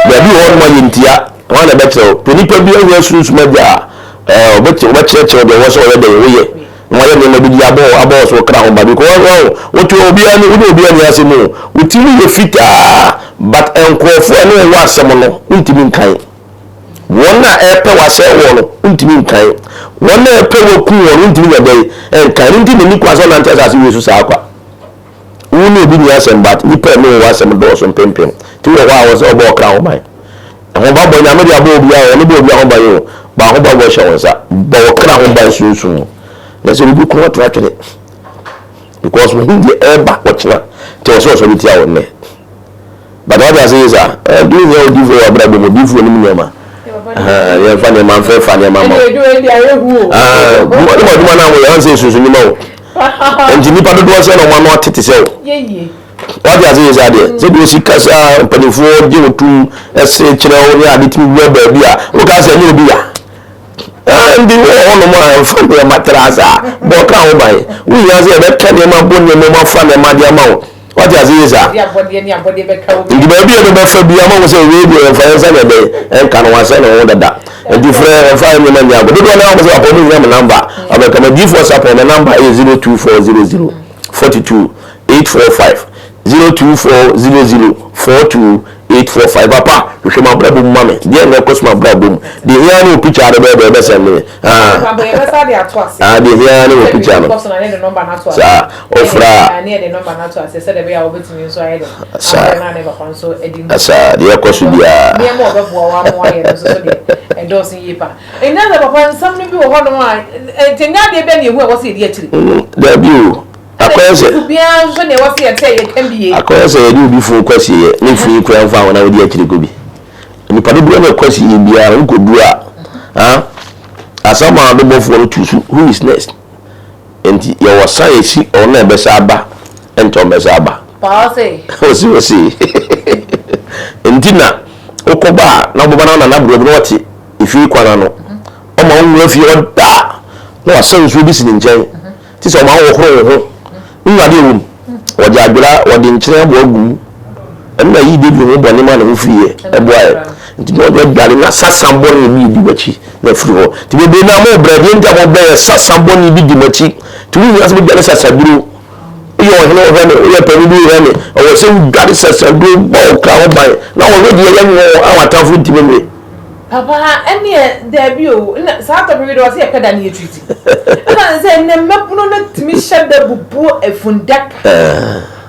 Baabi wɔ hɔnom a yɛntia, hwan na ɛbɛkyerɛ wo? Pɛ nipa bi ahia sunsum agya a, ɛɛ, ɔbɛkyerɛkyerɛ wo deɛ ɛwɔ sɛ ɔyɛ dɛn, woyɛ, na wayɛ nneɛma bi de abɔ abɔ wo so wo kra ho ban. Because wɔn, wote hɔ, obiara ne, wo ne obiara nni asɛm o, wo ti mu yɛ fitaa, but nkurɔfoɔ a ɛne wo wɔ asɛm no, wontumi nkan. Wɔn a ɛrepɛ w'asɛe woɔ no, wontumi nkan. Wɔn a ɛrepɛ w'aku woɔ no, wontumi nyɛ dɛn nkan. Ɛno nti na ɛnni kwan sɛ wonante asase wei so saa kwa. Wo ne obi nni asɛm but nipa a ɛne wo wɔ asɛm dɔɔso mpempem. Nti wowɔ hɔ a ɛwɔ sɛ wobɔ ɔkra ho ban. Ahobammɔ, Nyame de abɔ obiara o, ɔno bɔ obiara ho ban o, but ahobammɔ hyɛ wo nsa. Bɔ wo kra ho ban sunsum mu. Na sɛ obi ko ato atwene because wohu deɛ ɛreba ɔkyena nti ɛwɔ sɛ ɔsɔre tia wo nnɛ. But wate ase yi saa, eh, do hia odiifoɔ wɔ abrabɔ mu, odiifoɔ nim nneɛma. Yɛmfa nneɛma mfɛfa nneɛma ma wo. Ah, dwuma no adwuma no a wɔyɛ, ɔnsɛ esunsun nnwuma o. Nti nipa dodoɔ sɛ na wɔn ano atete sɛ o. Wate ase yi saa deɛ, sɛ deɛ osi kasa mpanimfoɔ gye wo tum ɛse kyerɛ wo ne ade tumi wura baabi a, woka sɛ ɛnyɛ obi ya. Ah, nti wowɔ hɔnom a ɛmfa nneɛma tra saa, bɔ ɔkra ho ban. Wohia sɛ yɛbɛka nneɛma bɔ nneɛma mu afa nneɛma de ama wo. Wate ase yie saa? Nti baabi a ɛbɛbɛfa bi ama wo sɛ wei deɛ yɛmfa yɛn nsa na ɛbɛn ɛnka no wasɛ ne ho dada. Nti frɛ ɛmfa yɛn nneɛma nni agorɔ. Dodoɔ no ara wɔn sɛ papa wɔn hia me namba. Ɔbɛka ma diifoɔ sapɔn me namba ɛyɛ 02400 42 845 02400 42 845 papa hwehwɛ m'abrabɔ mu ma me deɛ na ɛkɔ so m'abrabɔ mu deɛ hia ne wo picture ade bɛyɛ bɛyɛ bɛsɛn me ah ah deɛ hia ne wo picture no saa ofra saa saa deɛ ɛkɔ so biara nneɛma ɔbɛboa wa ama wayɛ no nso so deɛ ɛdɔɔso yie pa ɛnyɛ sɛ papa nsɛm no bi wɔ hɔnom a ɛnyɛ adeɛ bɛ ne ehu a ɛwɔ sɛ yɛdi akyiri daabi o Akɔyɛ sɛ. Obiara nso nea ɛwɔ sɛ yɛte a yɛka bi ye. Akɔyɛ sɛ yɛde obi funu kɔ asieeɛ na efunu yi koraa mfa ho na wodi akyire kɔ bi. Nnipa dodoɔ na ɛkɔ asieeɛ biara no wokɔduru a, ah, asamando bɔfoɔ no tu so, who is next? Nti yɛwɔ sa yɛsi ɔno na ɛbɛsa aba, ɛnkyɛ ɔmmɛsa aba. Paa ɔse. Ɔse ɔse. Nti na wokɔba a na wobɛba na wo nana aberewa bi na ɔte efie kwan ano. Ɔma wo nwura fie hɔ da na wasa nsuo bi si ne nkyɛn. Te sɛ ɔma wohohoro wo ho. Wonim adeɛ ɛwɔ mu? Wɔde adwera, wɔde nkyene aboa gu mu. Ɛno na ɛyii David ho bɔne maa ne ho firiiɛ, ɛboaeɛ. Nti na ɔde adware na sasa bɔne bi redi w'akyi na afiri hɔ. Nti bebree no a mobrɛ, deɛ nti a mobrɛ yɛ sasa bɔne bi di mo akyi. Nti wohia sɛ wodware sasaduro. Woyɛ ɔhene wohwɛ me, woyɛ panin bi wohwɛ me. Ɛwɔ sɛ wodware sasaduro bɔ wo kra ho ban na wo wedeɛ yɛ nwoo a w'atamfo ntumi nwe. Papa ɛneɛ daabi o na saa topic wei deɛ ɔsɛ yɛpɛ da ne yɛ treat ɛna sɛ ɛnɛ mmabunu no tumi hyɛ da bubu efundaka.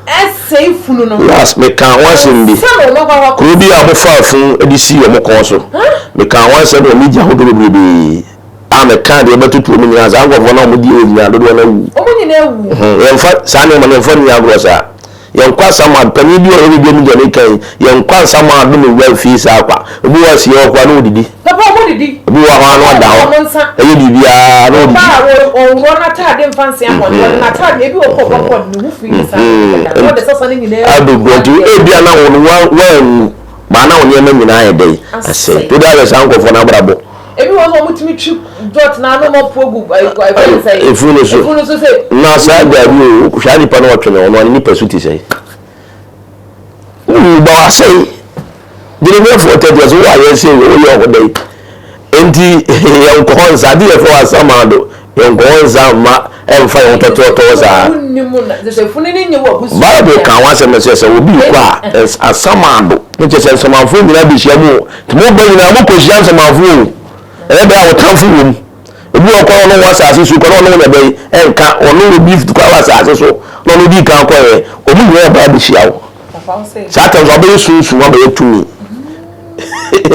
Ɛsɛe funu no. Last mekaa ho asɛm bi. Ansa na wɔn akɔ akɔ. Kuro bi a wɔfaa funu de sii wɔn kɔn so. Mekaa ho asɛm wɔ media ahodoɔ bebrebee a mekaa deɛ ɛbɛtoto wɔn nyinaa. Saa nkurɔfoɔ no a wɔdi hɔ nyinaa dodoɔ no awu. Wɔn nyinaa awu. Yɛmfa saa nneɛma no yɛmfa nni agorɔ saa. Yɛnkɔ asamado, panin bi a ɔyɛ biribi a media meka yi, yɛnkɔ asamado ma wura fie saa kwa. Obi wɔ hɔ a sie hɔ koraa na ɔdidi. Papa ɔmo didi. Obi wɔ hɔ a na ɔda hɔ. Ɔmo nsa. Ɛyɛ biribiara na ɔdidi. Ɔba a ɔnworɔ n'ataade mfa nse abɔnten. Ɔde n'ataade ebi wɔ hɔ ɔbɔ kɔ ne ho fi ne saa na ɔde sasa ne nyinaa agu. Abegu nti ebia na wɔn wɔanwu baa na wɔn nneɛma nyinaa ayɛ dɛn asɛe. Nti wode ahwɛ saa nkurɔfoɔ no abrabɔ. Ebi wɔ hɔ nso wɔn tumi twi dɔt na ano ma puo gu ɛyi ɛfɛn sɛ. Efunu no so. Efunu no so sɛ. Na saa daabi o hwɛ saa nipa no ɔtwe ne ho no ne nipa su te sɛn. Wowu ba wasɛe. Jeremia 4:30 ɔsɛ wo ayɛ sɛ woyɛ ɔho dɛn. Enti yɛnkɔ hɔ nsa ade yɛfrɛ wɔ asamado yɛnkɔ hɔ nsa mma ɛmfa yɛn ho tɔtɔɔtɔɔ saa. Bible ka ho asɛm sɛ sɛ obi rekɔ a asamado ne kyerɛ sɛ nsamanfoɔ nyinaa bɛhyia mu o. Nti moba nyinaa mokɔhyia nsamanfoɔ o. Ɛyɛ bɛyɛ a wo tamfo wɔ mu. Obi wɔ kɔ ɔno wɔ asase so kɔ na ɔno nyɛ dɛn ɛnka ɔno wɔ bi kɔ wɔ asase so na ɔno di kan kɔɛ ɔmo nyinaa ba abɛhyia wo saa tɛm so abɛyɛ sunsun abɛyɛ tumi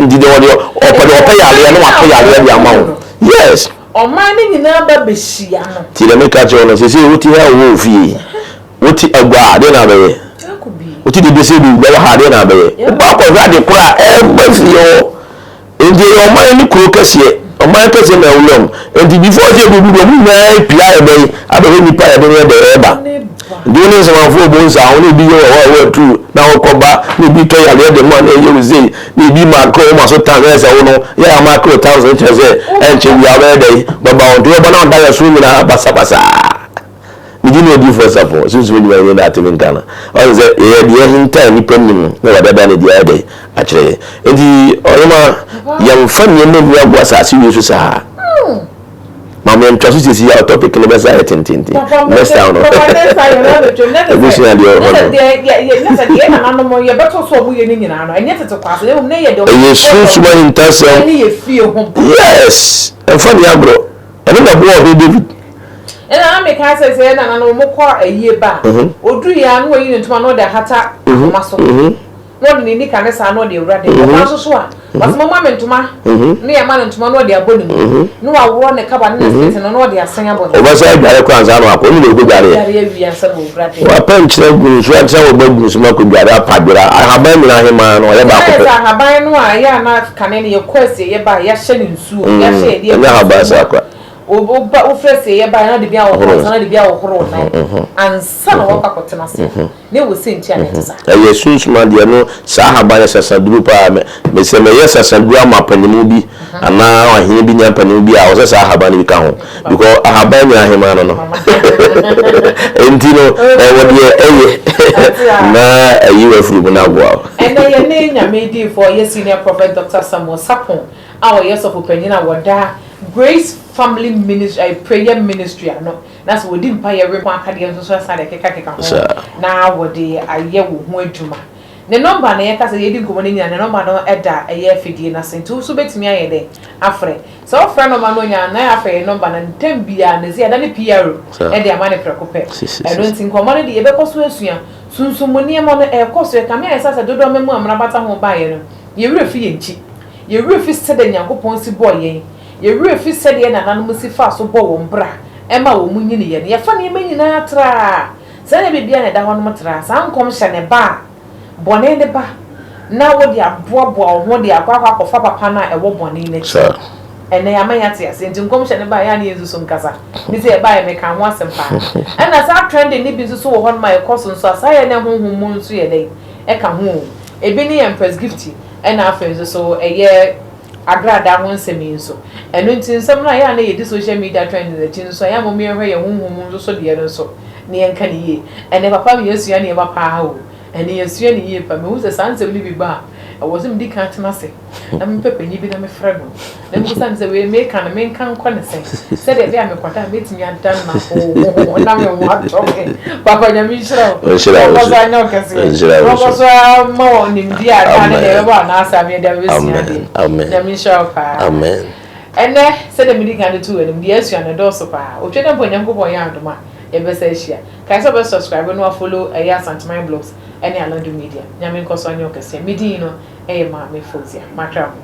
nti deɛ ɔde ɔpɛ deɛ ɔpɛ yareɛ na wapɛ yareɛ de ama wo yes. Ɔman no nyinaa ba bɛhyia no. Ti deɛ meka kyerɛ wo no sese wote ha wɔ ofie wote agua a adeɛ na abɛyɛ wote deɛ bɛsɛ bi wɔ ha adeɛ na abɛyɛ wobɔ akɔhwɛ ade korɔ a ɛba fie hɔ. Enti ɛyɛ ɔman ne kuro kɛseɛ, ɔman kɛseɛ na ɛwura mu. Enti before sɛ ɛbɛdu deɛ, wɔn nyinaa apue ayɛ dɛn abɛhwɛ nnipa a yɛde no yɛ dɛn ɛreba. Nti wo ne nsamanfoɔ bɔ nsa, wo ne obi yɛ wɔ hɔ a wɔatu na wokɔ ba, na obi tɔ yareɛ de ma na ɛyɛ wo sei, na ebi ma koro wo ma so tan, na ɛyɛ sɛ wo no yɛ ama koro tan so kyerɛ sɛ ɛnkyɛ biara wobɛyɛ dɛn bɛba wo. Nti wobɛba na ɔda yɛ so nyinaa basabasa. Me din ne Odiyifoɔ Sapon, Sunsum adwuma yɛn na ate me nka no. Ɔne sɛ yɛyɛ deɛ ahinta a nnipa nnim no, na Awurade ada no adi ayɛ dɛn akyerɛ yɛn. Enti ɔhema, yɛmfa nneɛma nni agoa asase wei so saa. Ma me ntwa so sisi a topic no bɛsa ayɛ tententen. Next time no. Ebusua deɛ wɔ hɔ no. Ɛyɛ sunsum ahintasɛm. Yes, ɛmfa nni agorɔ. Ɛno na ɛboaa Ɔhene David. Ɛna na mekae sɛ sɛ yɛn nananom wɔkɔ ayie ba a, ɔduru yɛ a na wayi ne ntoma na ɔde ahata ahoma so, na ɔde ne nika ne saa na ɔde awura dɛm. Ɔba nso so a, ɔse momma me ntoma, na yɛama no ntoma na ɔde abɔ ne mu, na waworɔ ne kaba ne ne skete no na ɔde asan abɔ ne. Ɔbɛsan adware koraa ansa na wakɔ, ɔno na ɔkɔdwareɛ. Dware awie ansa na wawura dɛm. Wapɛ nkyene agu nsuo ansa na waba gu nsuo mu akɔdware, apadwera, ahaban nyinaa ahemaa no ɔyɛ baako Ɛna pɛ. sɛ ahaban no a ɛyɛ a na kane no yɛkɔ asieeɛ ba a yɛahyɛ no nsuo, yɛahyɛ yɛde agu Ɛnyɛ ahaban nsuo mu saa a, kwa. Woba wofiri asieeɛ baeɛ na de bi ahohoro nsa na de bi ahohoro wo nan ansa na woakɔ akɔtena ase na ɛwɔ sɛ nti a na ɛte saa. Ɛyɛ sunsum adeɛ no saa ahaban yɛ sasaduro paa me me sɛ mɛyɛ sasaduro ama panimu bi anaa ɔhene bi nya panimu bi a ɔsɛ saa ahaban no bi ka ho because ahaban nyɛ ahemaa no no nti no ɛwɔ deɛ ɛyɛ na ayi wafiri mu na aboa wo. Ɛnɛ yɛne Nyame diifoɔ yɛ Senior Prophet Doctor Samuel Sarpong a ɔyɛ sɔfopanyin a wɔda Grace Family Ministry ɛɛ Prayer Ministry ano, na sɛ wɔdi mpaeɛ we ho akadeɛ nso so asan de kekakeka ho na wɔde ayɛ wo ho adwuma. Ne nɔmba na yɛka sɛ yɛdi nkɔmmɔ no nyinaa, ne nɔmba no da ɛyɛ afidie no ase, nti wo nso wobɛtumi ayɛ dɛn afrɛ. Sɛ wofrɛ nɔmba no onya a, na afrɛ yɛn nɔmba no ntɛm biara, na ɛsɛ yɛada ne PRO de ama no prɛko pɛ. Ɛno nti nkɔmmɔ no deɛ yɛbɛkɔ so asua. Sunsum mu nneɛma no ɛrekɔ so, ɛkame ayɛ sɛ asɛ dodoɔ mmamu a mmara bata ho baeɛ no, yɛn werɛ fi yɛn akyi. Yɛn werɛ fi sɛdeɛ Nyankopɔn si bɔɔ yɛn. Yɛn werɛ fi sɛdeɛ yɛn nananom si faa so bɔɔ wɔn bra ma wɔn nyiniiɛ no. Yɛfa nneɛma nyinaa traa. Saa nneɛma biara na ɛda hɔnom traa. Saa nkɔmhyɛ no ba a, bɔne no ba, na wode aboaboa wo ho de akɔ akɔ akɔfa papa no a ɛwɔ bɔne no akyi. Ɛnnɛ yɛama yɛate aseɛ nti nkɔmhyɛ no baeɛ a na yɛnsusu nkasa. Ne sɛ ɛbaeɛ mekaa ho asɛm paa. Ɛna saa trending no bi nso so wɔ hɔnom a ɛkɔ so nso a, saa yɛ na honhom mu nso yɛ dɛn? Ɛka ho o. Ebi ne Empress Gifty. Ɛna afei nso so ɛyɛ agradaa ho nsɛm yi nso. Ɛno nti nsɛm no a ɛyɛ a na yɛdi social media trends akyi nso ɛyɛ a mom yɛnhwɛ yɛn honhom mu nso so deɛ no nso na yɛnka no yie. Ɛnɛ papa me yɛasua nneɛma paa o. Ɛnɛ yɛasua no yie paa. Mehu sɛ saa nsɛm no bi ba a, ɛwɔ sɛ medi kan tena ase na mepɛ panyin bi na mefrɛ no na mebisa no sɛ wei meka no menka nkɔ ne sɛn sɛdeɛ ɛbɛyɛ a mekɔda a mɛtumi ada nna hoo na me ho atɔ me. Papa Nyame nhyira wo. Nhyira wo Ɔnkɔ so. so anyɛ wo kɛseɛ. Nhyira Na wo ɔnkɔ so. so ara mma wo nimdeɛ a daa ne deɛ Amen. ɛbɛbɔ anaasɛ ameɛ de abɛsua Amen. adeɛ. Amen. Nyame nhyira wo paa. Amen. Ɛnnɛ sɛdeɛ medi kan de too w'anim deɛ asua no ɛdɔɔso paa. Otwa dɛ mpo Nyankopɔn yɛ adom a. Yɛbɛsa ahyia. Kae sɛ wobɛ subscribe na wa follow ɛyɛ Asanteman Blogs ɛne Alando Media. Nyame nkɔ so anyɛ wo kɛseɛ. Me din no ɛyɛ Maame Fauzia. Makra mo.